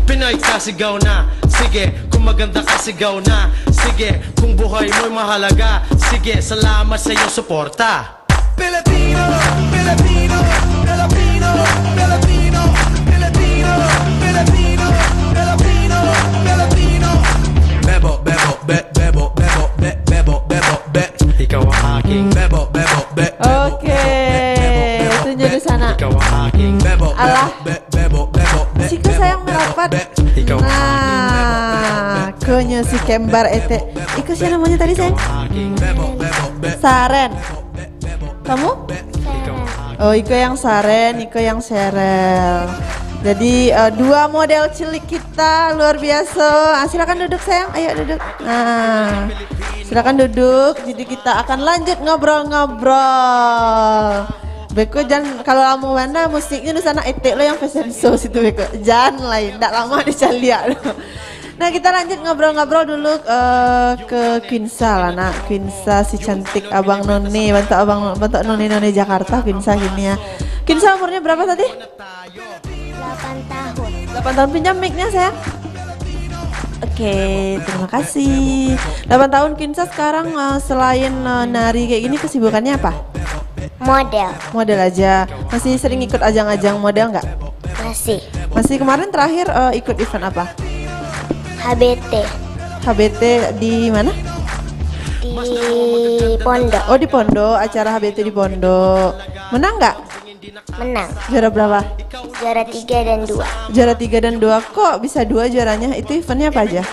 Pinoy ka, sigaw na, sige. Kung maganda ka, sigaw na, sige. Kung buhay mo'y mahalaga, sige. Salamat sa iyong suporta. Pilipino, Pilipino, Pilipino, Pilipino, Pilipino, Pilipino, Pilipino. Bebo, bebo, be-, bebo, bebo, be-, bebo, bebo, be. Ikaw ang aking. Bebo, bebo, be-, bebo, Oke, bebo, be-, bebo, itu jadi be. Sana. Ikaw ang aking. Bebo, bebo, Alah. Be-, bebo, bebo, be-, Siko bebo, sayang bebo, merapat. Be. Ikaw ang aking. Nah, konyo si kembar etek. Iko siapa namanya tadi, sayang? Ikaw ang aking. Bebo, bebo, be-, Saren. Bebo, be-, bebo, be-, Kamu? Bebo, be-, ikaw ang aking. Oh, iko yang Saren, iko yang Serel. Jadi, eh, dua model cilik kita luar biasa. Ah, silakan duduk, sayang. Ayo duduk. Nah, silakan duduk. Jadi kita akan lanjut ngobrol-ngobrol. Beko jan, kalau lamo bana musiknyo di sana, etek lo yang fashion show situ beko. Jan lai, ndak lamo dicaliak lo. Nah, kita lanjut ngobrol-ngobrol dulu, eh, ke Quinsa lah, nak. Quinsa si cantik abang none, bantuak abang, bantuak none-none Jakarta, Quinsa gini ya. Quinsa umurnya berapa tadi? Delapan tahun. Delapan tahun, pinjam mic-nya, sayang. Oke, terima kasih. Delapan tahun, Quinsa sekarang, eh, selain, eh, nari kayak gini, kesibukannya apa? Model. Model aja. Masih sering ikut ajang-ajang model nggak? Masih. Masih kemarin terakhir eh, ikut event apa? H B T H B T di mana? Di pondok. Oh, di pondok, acara H B T di pondok. Menang nggak? Menang. Juara berapa? Juara tiga dan dua. Juara tiga dan dua. Kok bisa dua juaranya? Itu eventnya apa aja?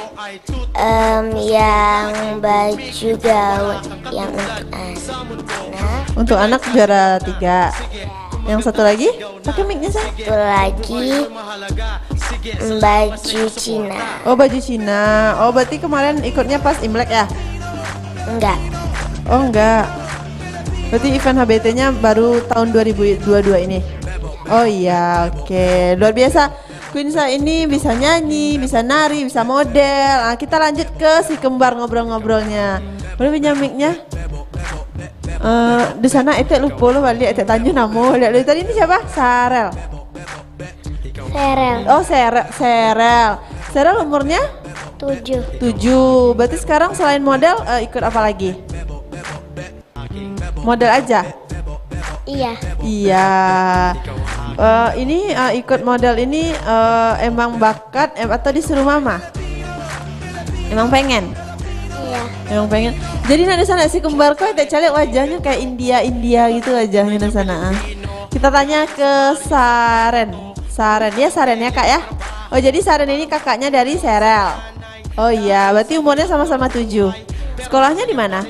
Em, yang baju gaun yang untuk anak. Untuk anak juara tiga. Yang satu lagi? Pakai mic-nya, sayang. Satu lagi baju Cina. Oh, baju Cina. Oh, berarti kemarin ikutnya pas Imlek ya? Enggak. Oh, enggak. Berarti event H B T-nya baru tahun dua ribu dua puluh dua ini? Oh iya, oke. Luar biasa. Quinsa ini bisa nyanyi, bisa nari, bisa model. Ah, kita lanjut ke si kembar ngobrol-ngobrolnya. Boleh pinjam mic-nya? Eh, di sana Etek lupa lo balik, Etek tanya nama. Lihat dari tadi ini siapa? Sarel. Serel. Oh, Serel. Serel. Serel umurnya Tujuh. tujuh. Berarti sekarang selain model, eh, ikut apa lagi? Model aja? Iya. Iya. Eh, ini eh, ikut model ini eh, emang bakat em, atau disuruh mama? Emang pengen? Iya. Emang pengen. Jadi nak di sana si kembar kau tak calik wajahnya kayak India India gitu wajahnya di sana. Ah. Kita tanya ke Saren. Saren ya, Saren ya kak ya. Oh jadi Saren ini kakaknya dari Serel. Oh iya, berarti umurnya sama-sama tujuh. Sekolahnya di mana?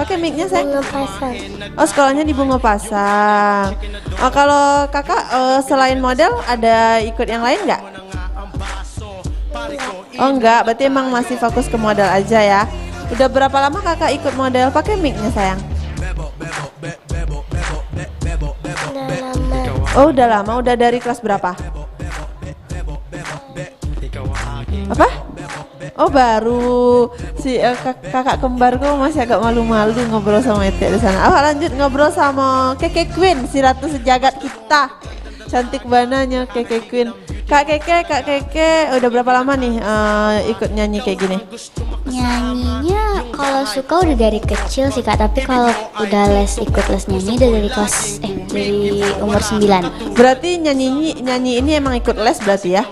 Pakai mic-nya sayang. Bunga pasang. Oh sekolahnya di Bungo Pasang. Oh, kalau kakak eh, selain model ada ikut yang lain nggak? Oh enggak, berarti emang masih fokus ke model aja ya. Udah berapa lama kakak ikut model? Pakai mic-nya sayang. Udah lama. Oh udah lama, udah dari kelas berapa? Apa? Oh baru si eh, kak- kakak kembar kok masih agak malu-malu ngobrol sama Etek di sana. Awak lanjut ngobrol sama Keke Queen, si ratu sejagat kita. Cantik bananya Keke Queen. Kak Keke, Kak Keke, udah berapa lama nih eh, ikut nyanyi kayak gini? Nyanyinya kalau suka udah dari kecil sih kak, tapi kalau udah les ikut les nyanyi udah dari kelas eh dari umur sembilan. Berarti nyanyi nyanyi ini emang ikut les berarti ya?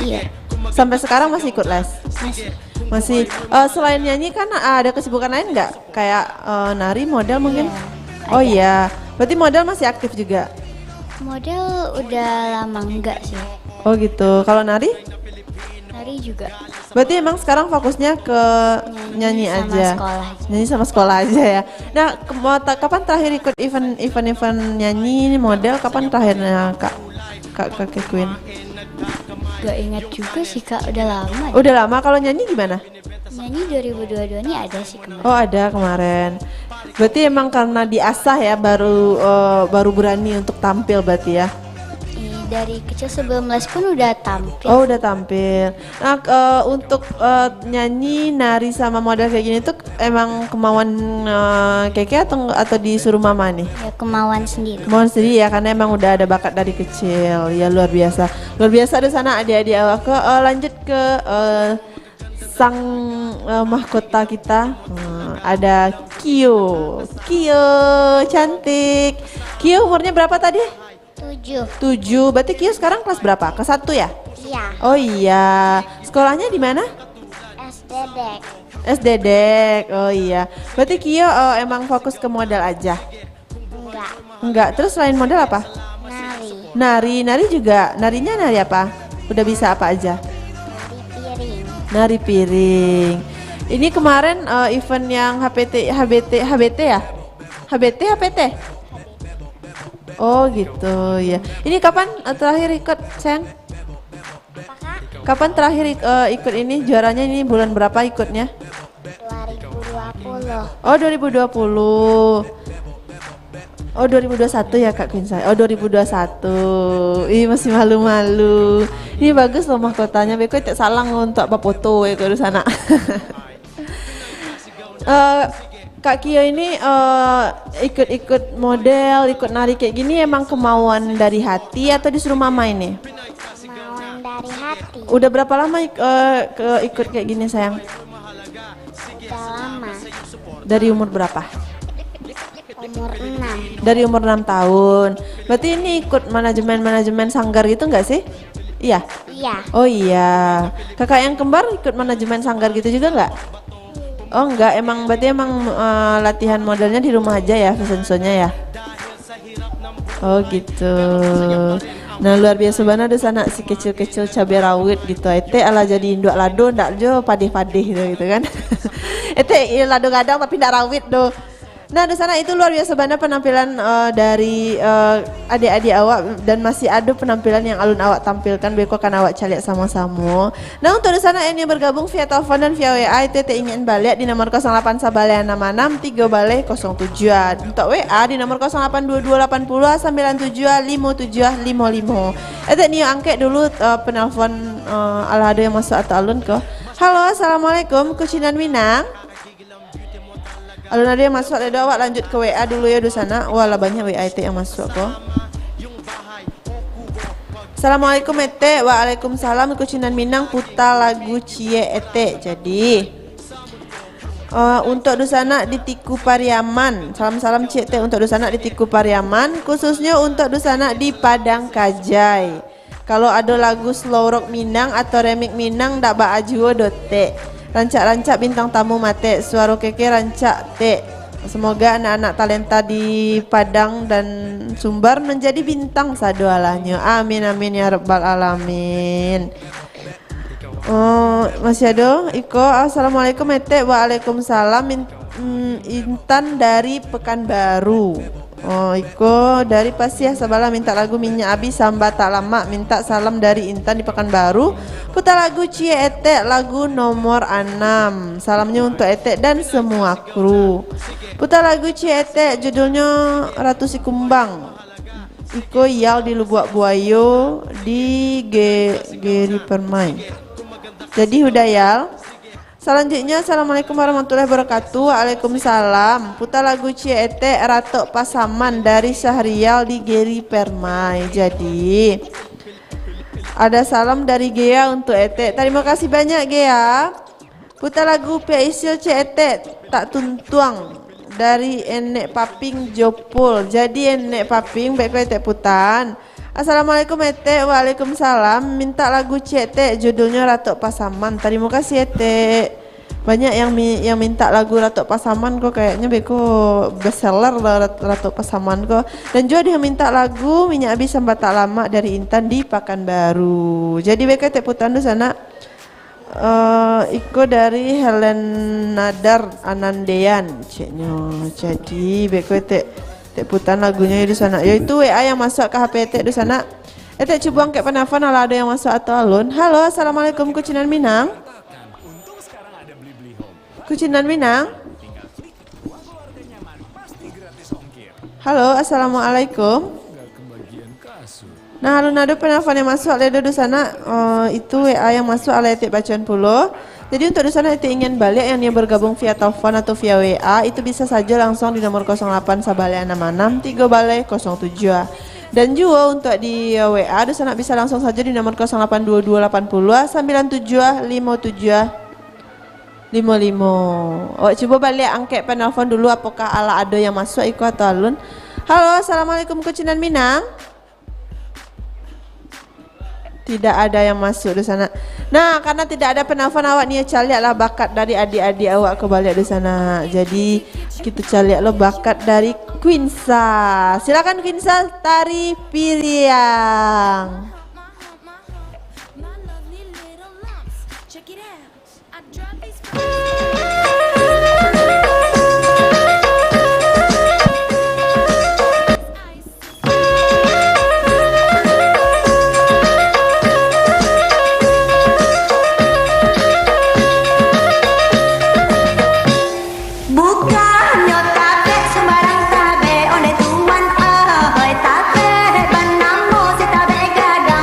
Iya. Sampai sekarang masih ikut les? Masih. Masih. Eh, selain nyanyi kan ada kesibukan lain nggak? Kayak eh, nari, model mungkin? Oh iya. Berarti model masih aktif juga? Model udah lama enggak sih. Oh gitu. Kalau nari? Nari juga. Berarti emang sekarang fokusnya ke nyanyi, Sama aja. Sekolah. Nyanyi sama sekolah aja ya. Nah, ke- mau ta- kapan terakhir ikut event event event nyanyi ini model? Kapan terakhirnya kak kak kak Queen? Gak ingat juga sih kak, udah lama. Ya. Udah lama. Kalau nyanyi gimana? Nyanyi dua ribu dua puluh dua ini ada sih kemarin. Oh ada kemarin. Berarti emang karena diasah ya baru eh, baru berani untuk tampil berarti ya. Ih, dari kecil sebelum les pun udah tampil. Oh udah tampil. Nah eh, untuk eh, nyanyi, nari sama model kayak gini tuh emang kemauan eh, Keke atau atau disuruh mama nih? Ya kemauan sendiri. Kemauan sendiri ya karena emang udah ada bakat dari kecil. Ya luar biasa. Luar biasa di sana adik-adik awak ke eh, lanjut ke eh, sang eh, mahkota kita. Hmm, ada Kio. Kio cantik. Kio umurnya berapa tadi? Tujuh. Tujuh. Berarti Kio sekarang kelas berapa? Kelas satu ya? Iya. Oh iya. Sekolahnya di mana? S D Dek. S D Dek. Oh iya. Berarti Kio eh, emang fokus ke model aja? Enggak. Enggak. Terus selain model apa? Nari. Nari. Nari juga. Narinya nari apa? Udah bisa apa aja? Nari piring. Nari piring. Ini kemarin eh, event yang H P T, H B T, H B T ya? H B T, H P T? Oh gitu ya. Ini kapan eh, terakhir ikut, Sen? Apa kak? Kapan terakhir ik- eh, ikut ini? Juaranya ini bulan berapa ikutnya? Dua ribu dua puluh. Oh dua ribu dua puluh. Oh dua ribu dua puluh satu ya Kak Quinsa. Oh dua ribu dua puluh satu. Ih masih malu-malu. Ini bagus loh mahkotanya. Beko tak salang untuk apa foto ya kalau sana. Eh, Kak Kio ini eh, ikut-ikut model, ikut nari kayak gini emang kemauan dari hati atau disuruh mama ini? Kemauan dari hati. Udah berapa lama ik- eh, ke ikut kayak gini sayang? Udah lama. Dari umur berapa? Umur enam. Dari umur enam tahun. Berarti ini ikut manajemen-manajemen sanggar gitu nggak sih? Iya. Iya. Oh iya. Kakak yang kembar ikut manajemen sanggar gitu juga nggak? Oh enggak, emang berarti emang eh, latihan modelnya di rumah aja ya, fashion show-nya ya. Oh gitu. Nah, luar biasa bana dunsanak, si kecil-kecil cabai rawit gitu. Etek alah jadi induak lado ndak jo padeh-padeh tu gitu kan. Etek lado gadang tapi ndak rawit tu. Nah, dunsanak, itu luar biasa bana penampilan eh, dari eh, adik-adik awak, dan masih ada penampilan yang alun awak tampilkan, beko akan awak caliak samo-samo. Nah, untuk dunsanak yang bergabung via telepon dan via W A, itu etek ingin baliak di nomor kosong delapan sabaleh anam anam tigo baleh kosong tujuah. Untuk W A di nomor kosong delapan dua dua lapan puluh sambilan tujuah limo tujuah limo limo. Etek nio angkek dulu eh, penelpon eh, alah ada yang masuk atau alun ko. Halo, assalamualaikum, Kucinan Minang. Alun ada yang masuk, Ledo, awak lanjut ke W A dulu ya, dunsanak. Wah, lah banyak W A etek yang masuk ko. Assalamualaikum etek. Waalaikumsalam. Kucinan Minang, puta lagu ciek etek. Jadi, eh, untuk dunsanak di Tiku Pariaman. Salam-salam ciek etek untuk dunsanak di Tiku Pariaman, khususnyo untuk dunsanak di Padang Kajai. Kalau ado lagu slow rock Minang atau remix Minang, dak baa juo doh, Tek. Rancak-rancak bintang tamu mah, Tek. Suaro keke rancak, Tek. Semoga anak-anak talenta di Padang dan Sumbar menjadi bintang sadoalahnyo. Amin, amin, ya rabbal alamin. Oh, masih ado? Iko, assalamualaikum, Etek. Waalaikumsalam. Min- Hmm, Intan dari Pekanbaru. Oh, iko dari Pasiah Sabalah minta lagu Minyak Abih Samba Tak Lamak, minta salam dari Intan di Pekanbaru. Puta lagu Ciek Etek, lagu nomor anam. Salamnyo untuk Etek dan semua kru. Puta lagu Ciek Etek, judulnyo Ratu Sikumbang. Iko Yal di Lubuak Buayo di Ge- Geri Permai. Jadi, udah, Yal. Salanjuiknyo, assalamualaikum warahmatullahi wabarakatuh. Waalaikumsalam. Puta lagu Ciek Etek, Ratok Pasaman dari Syahrial di Geri Permai. Jadi, ada salam dari Gea untuk Etek. Tarimo kasih banyak, Gea. Puta lagu Pia Isil Ciek Etek, Tak Tuntuang dari Enek Paping Jopol. Jadi, Enek Paping, baik ko Etek putan. Assalamualaikum, Etek. Waalaikumsalam. Minta lagu Ciek Etek, judulnyo Ratok Pasaman. Tarimo kasih, Etek. Banyak yang mi- yang minta lagu Ratok Pasaman ko, kayaknyo beko best seller lah Rat- Ratok Pasaman ko. Dan juo ado yang minta lagu Minyak Abih Samba Tak Lamak dari Intan di Pakanbaru. Jadi, beko Etek putan tu sanak. Eh, iko dari Helen Nadar Anandean, ceknyo. Jadi, beko Etek, Etek putan lagunyo yo di sanak. Yo itu W A yang masuk ka H P Etek di sanak. Etek cubo angkek panafan, alah ado yang masuk atau alun. Halo, assalamualaikum, Kucinan Minang. Kucinan Minang. Halo, assalamualaikum. Nah, alun ado penelpon yang masuk, lai ado di sanak. Eh, itu W A yang masuk, alah Etek bacoan pulo. Jadi, untuk di sanak Etek ingin baliak yang nio bergabung via telepon atau via W A, itu bisa sajo langsung di nomor kosong lapan sabaleh anam anam tigo baleh kosong tujuah. Dan juo untuk di, eh, W A, di sanak bisa langsung sajo di nomor kosong lapan dua dua lapan puluah sambilan tujuah limo tujuah limo limo. Awak cubo baliak angkek penelpon dulu, apokah alah ado yang masuk iko atau alun. Halo, assalamualaikum, Kucinan Minang. Tidak ada yang masuk di sanak. Nah, karena tidak ada penelpon, awak nio caliaklah bakat dari adik-adik awak ko baliak di sanak. Jadi, kito caliak lo bakat dari Quinsa. Silakan Quinsa, tari piriang. Bukannyo tabek sumbarang tabek, ondeh tuan, oi, tabek banamo si tabek gadang.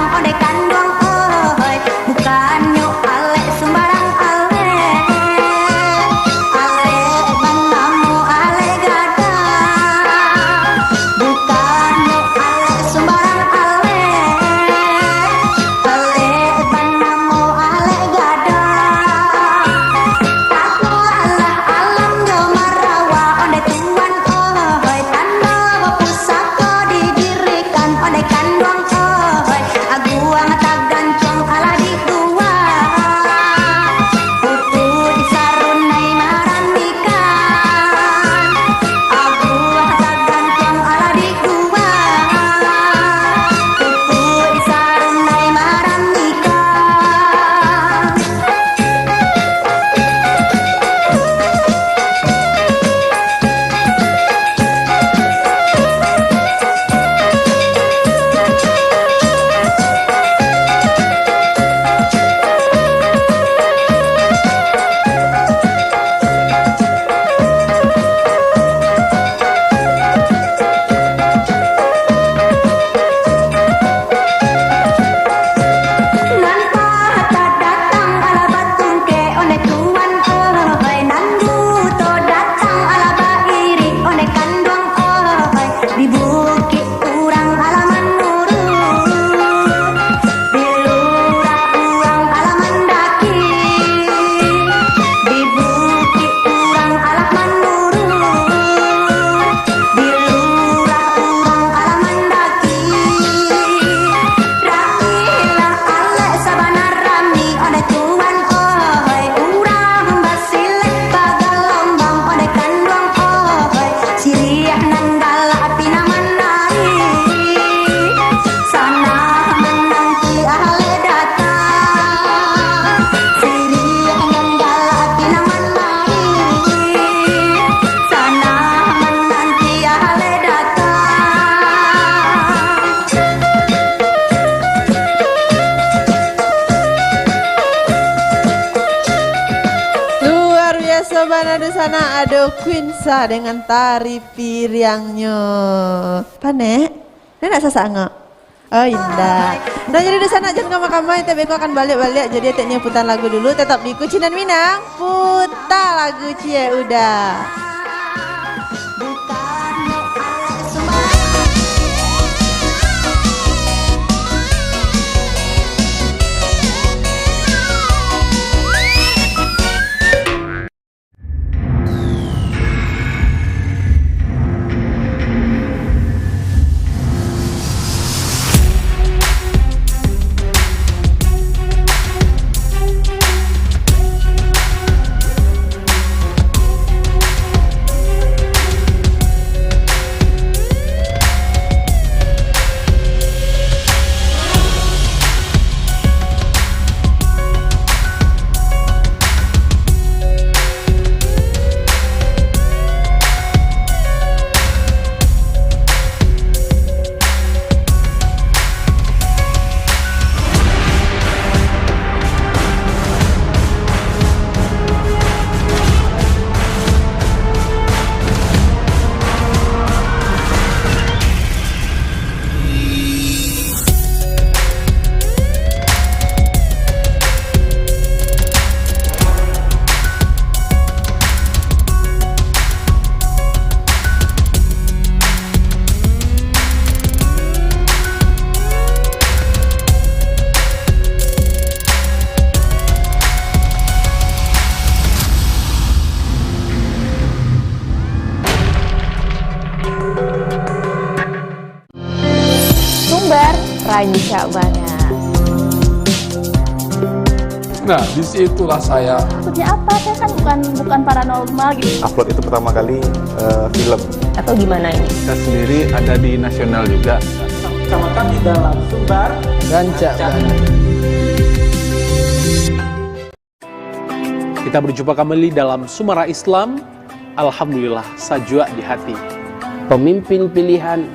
Nak ado Queen Sa dengan tari piriangnyo. Panek? Nak sasak angok? Oh, indak. Nah, jadi di sana jangan kamai-kamai, tapi engkau akan baliak-baliak. Jadi, etek nio putar lagu dulu, tetap di Kucindan Minang. Putar lagu ciek udah. Sumbar, rancak bana. Nah, di situlah saya. Maksudnya apa? Saya kan bukan, bukan paranormal gitu. Upload itu pertama kali, eh, film. Atau gimana ini? Kita sendiri ada di nasional juga. Sama kami dalam Sumbar, rancak bana. Kita berjumpa kembali dalam Suara Islam. Alhamdulillah, sajuak di hati. Pemimpin pilihan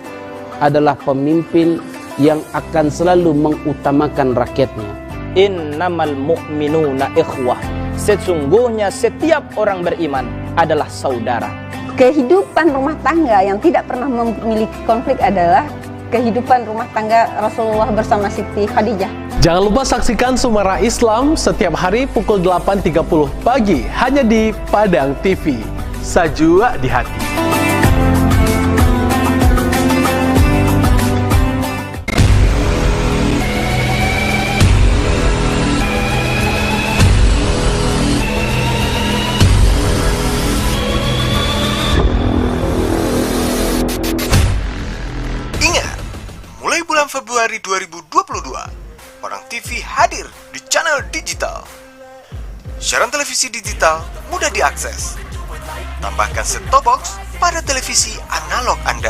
adalah pemimpin yang akan selalu mengutamakan rakyatnya. Innamal mu'minuna ikhwah. Sesungguhnya setiap orang beriman adalah saudara. Kehidupan rumah tangga yang tidak pernah memiliki konflik adalah kehidupan rumah tangga Rasulullah bersama Siti Khadijah. Jangan lupa saksikan Suara Islam setiap hari pukul delapan tiga puluh pagi hanya di Padang T V. Sajuak di hati. Ingat, mulai bulan Februari dua ribu dua puluh dua, Padang T V hadir di channel digital. Siaran televisi digital mudah diakses. Tambahkan set-top box pada televisi analog Anda.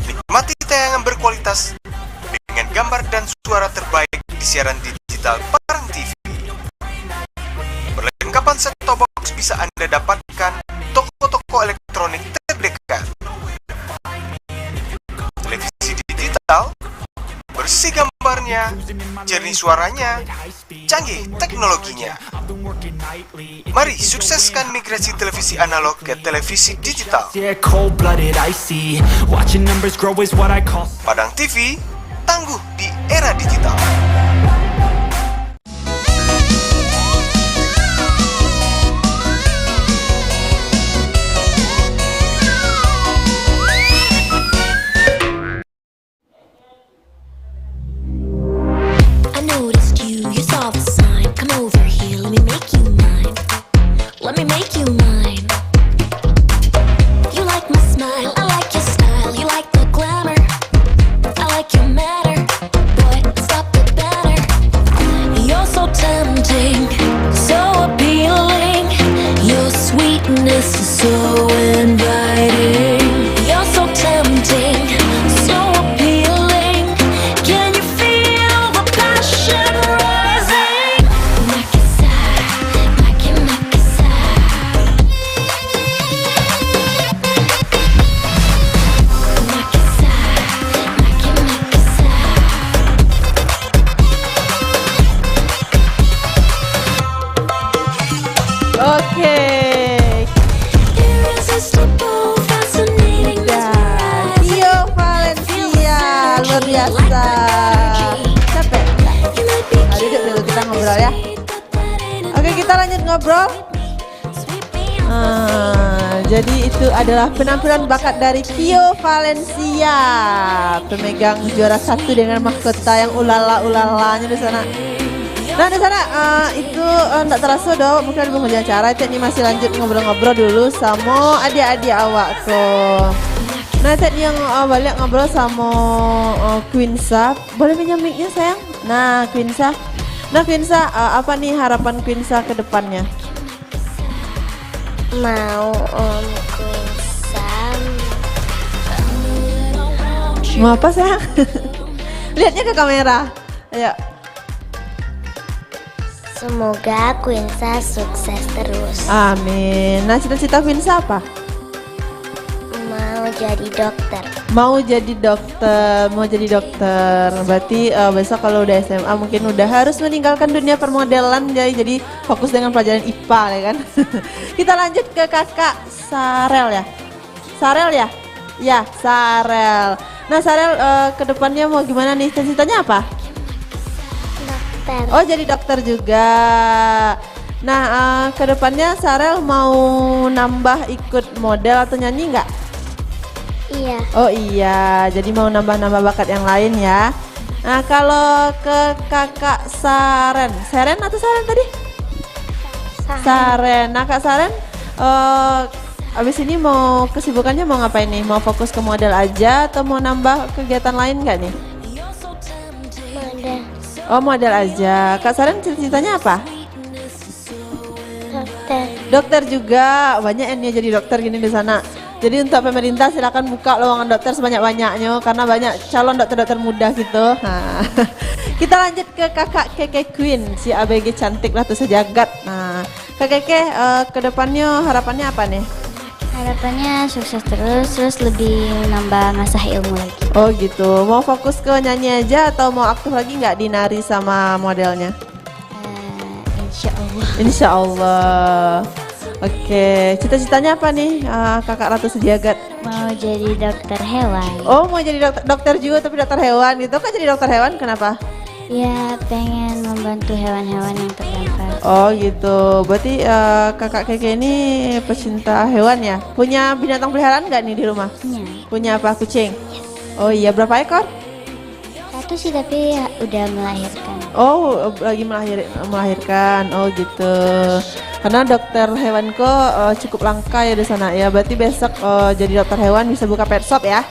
Nikmati tayangan berkualitas dengan gambar dan suara terbaik di siaran digital Padang T V. Perlengkapan set-top box bisa Anda dapatkan toko-toko elektronik terdekat. Televisi digital, bersih gambarnya, jernih suaranya, canggih teknologinya. Mari sukseskan migrasi televisi analog ke televisi digital. Yeah, cold-blooded, icy. Watching numbers grow is what I call. Padang T V, tangguh di era digital. I noticed you, you saw the sign. Come over here, let me make you mine. Let me make you mine. You like my smile, I like your style. You like the glamour, I like your manner. Boy, stop the banter. Ngobrol. Ah, jadi itu adalah penampilan bakat dari Kio Valencia, pemegang juara satu dengan mahkota yang ulala-ulalanya di sana. Nah, di sana, ah, itu, ah, ndak taraso doh, mungkin di penghujung acara, Tek ni masih lanjut ngobrol-ngobrol dulu samo adik-adik awak ko. Nah, Tek ni yang, ah, baliak ngobrol samo, ah, Quinsa. Boleh minjam mic-nya, sayang? Nah, Quinsa. Nah, Quinsa, ah, apa nih harapan Quinsa ke depannya? Mau Om Quinsa. Mau apa, sayang? Lihatnya ke kamera. Ayo. Semoga Quinsa sukses terus. Amin. Nah, cita-cita Quinsa apa? Mau jadi dokter. Mau jadi dokter, mau jadi dokter. Berarti, eh, besok kalau udah S M A mungkin udah harus meninggalkan dunia permodelan, jadi, jadi fokus dengan pelajaran I P A, ya kan? Kita lanjut ke kakak Sarel, ya. Sarel, ya? Ya, Sarel. Nah, Sarel, eh, ke depannya mau gimana nih? Cita-citanya apa? Dokter. Oh, jadi dokter juga. Nah, eh, ke depannya Sarel mau nambah ikut model atau nyanyi nggak? Iya. Oh iya, jadi mau nambah-nambah bakat yang lain, ya. Nah, kalau ke kakak Saren, Seren atau Saren tadi? Saren. Saren. Nah, Kak Saren, eh, abis ini mau kesibukannya mau ngapain nih? Mau fokus ke model aja atau mau nambah kegiatan lain nggak nih? Model. Oh, model aja. Kak Saren cita-citanya apa? Dokter. Dokter juga, banyak yang niat jadi dokter gini di sana. Jadi untuk pemerintah silakan buka lowongan dokter sebanyak-banyaknya karena banyak calon dokter-dokter muda gitu. Ha. Kita lanjut ke kakak K K Queen, si A B G cantik lah tu sejagat. Nah, Kak K K, eh, ke depannya harapannya apa nih? Harapannya sukses terus, terus lebih nambah ngasah ilmu lagi. Oh gitu, mau fokus ke nyanyi aja atau mau aktif lagi nggak di nari sama modelnya? Eh, insya Allah. Insya Allah. Oke, cita-citanya apa nih, eh, kakak Ratu Sejagat? Mau jadi dokter hewan. Oh, mau jadi dokter, dokter juga tapi dokter hewan gitu. Kok jadi dokter hewan, kenapa? Ya, pengen membantu hewan-hewan yang terdampar. Oh gitu, berarti, eh, kakak K K ini pecinta hewan ya? Punya binatang peliharaan nggak nih di rumah? Punya. Punya apa, kucing? Oh iya, berapa ekor? Satu sih, tapi udah melahirkan. Oh, lagi melahir melahirkan. Oh gitu. Karena dokter hewan ko, eh, cukup langka ya di sana ya. Berarti besok, eh, jadi dokter hewan bisa buka pet shop ya.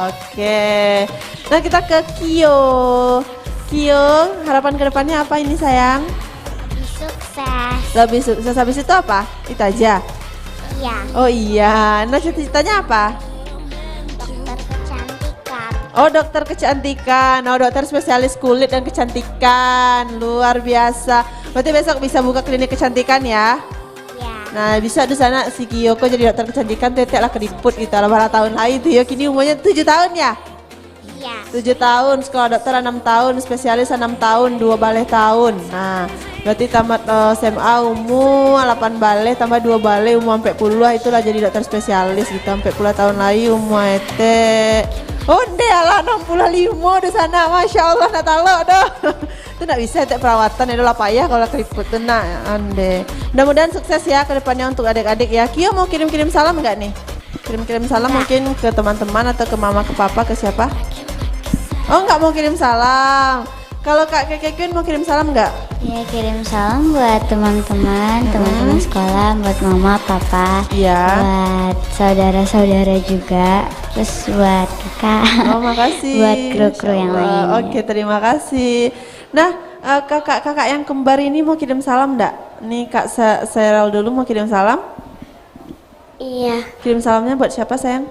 Oke. Nah, kita ke Kio. Kio, harapan ke depannya apa ini, sayang? Lebih sukses. Lebih sukses. Habis itu apa? Itu aja. Iya. Oh iya. Nah, cita-citanya apa? Dokter kecantikan. Oh, dokter kecantikan. Oh, dokter spesialis kulit dan kecantikan. Luar biasa. Berarti besok bisa buka klinik kecantikan ya? Iya. Nah, bisa di sana si Kio ko jadi dokter kecantikan, tetek lah keriput gitu lah, bara tahun lai tu yo. Kini umurnya tujuh tahun ya? Iya. Tujuh tahun, sekolah dokter enam tahun, spesialis enam tahun, dua baleh tahun. Nah, berarti tamat, eh, S M A umur delapan baleh tambah dua baleh, umur ampek puluah, itulah jadi dokter spesialis gitu. Ampek puluah tahun lai umur etek. Oh, ndeh, alah, enam puluh lima di sana. Masya Allah, nak talok doh. Tu ndak bisa etek perawatan, ya lah payah kalau keriput tu nak, ande. Mudah-mudahan sukses ya ke depannya untuk adik-adik ya. Kio mau kirim-kirim salam nggak nih? Kirim-kirim salam mungkin ke teman-teman atau ke mama, ke papa, ke siapa? Oh, nggak mau kirim salam. Kalau Kak Keke Queen mau kirim salam nggak? Ya, kirim salam buat teman-teman, teman-teman sekolah, buat mama, papa, Iya. buat saudara-saudara juga, terus buat kakak, Oh, makasih. buat kru-kru yang Insya Allah. lain. Oke, terima kasih. Nah, eh, kakak-kakak yang kembar ini mau kirim salam ndak? Nih, Kak Se- Serel dulu mau kirim salam. Iya. Kirim salamnya buat siapa, sayang?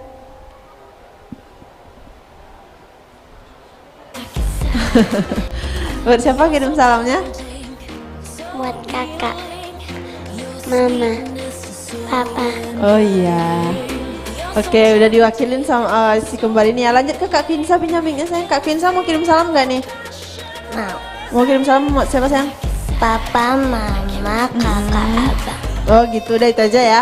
Buat siapa kirim salamnya? Buat kakak, mama, papa. Oh iya. Oke, udah diwakilin sama, eh, si kembar ini ya. Lanjut ke Kak Quinsa, pinjam mic-nya, sayang. Kak Quinsa mau kirim salam nggak nih? Mau. Mau kirim salam buat siapa, sayang? Papa, mama, kakak, abang. Oh gitu, udah itu aja ya.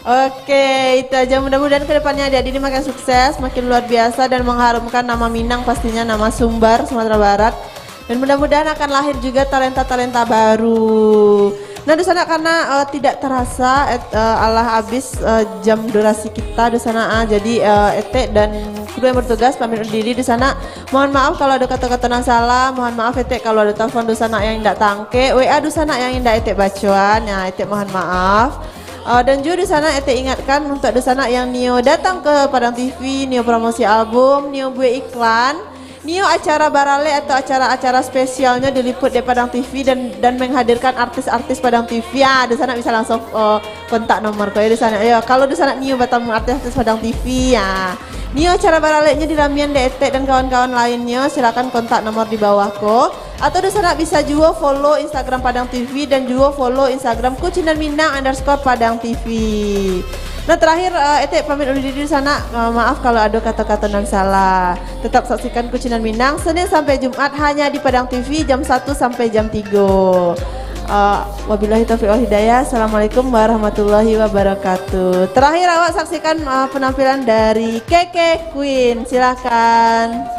Oke, itu aja. Mudah-mudahan ke depannya adik-adik ini makin sukses, makin luar biasa, dan mengharumkan nama Minang, pastinya nama Sumbar, Sumatera Barat. Dan mudah-mudahan akan lahir juga talenta-talenta baru. Nah, di sana karena, eh, tidak terasa, et-, eh, alah habis, eh, jam durasi kita di sana, ah. Jadi, eh, Etek dan kru yang bertugas pamit undur diri di sana. Mohon maaf kalau ada kata-kata nan salah. Mohon maaf Etek kalau ada telepon di sana yang indak tangkek. W A di sana yang indak Etek bacoan. Ya, Etek mohon maaf. Eh, dan juga di sana Etek ingatkan untuk di sana yang nio datang ke Padang T V, nio promosi album, nio buek iklan, nio acara baralek atau acara-acara spesialnya diliput di Padang T V dan, dan menghadirkan artis-artis Padang T V. Ah, di sana bisa langsung, eh, kontak nomor ko ya di sana. Ya, kalau di sana nio batamu artis-artis Padang T V, ya. Nio acara baraleknya diramian di Etek dan kawan-kawan lainnya, silakan kontak nomor di bawah ko. Atau di sana bisa juga follow Instagram Padang T V dan juga follow Instagram Kucinan Minang underscore Padang T V. Nah, terakhir, eh, Etek pamit undur diri di sana. Eh, maaf kalau ada kata-kata nan salah. Tetap saksikan Kucinan Minang Senin sampai Jumat hanya di Padang T V jam satu sampai jam tiga. Eh, wabillahi taufiq wal hidayah. Assalamualaikum warahmatullahi wabarakatuh. Terakhir, awak saksikan, eh, penampilan dari K K Queen. Silakan.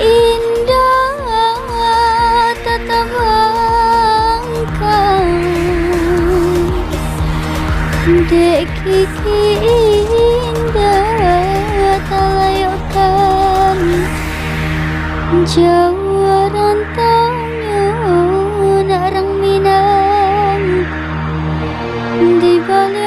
Indah tatabangkan, dek kiki indah talayokkan, jauah rantaunyo nak rang Minang, di balik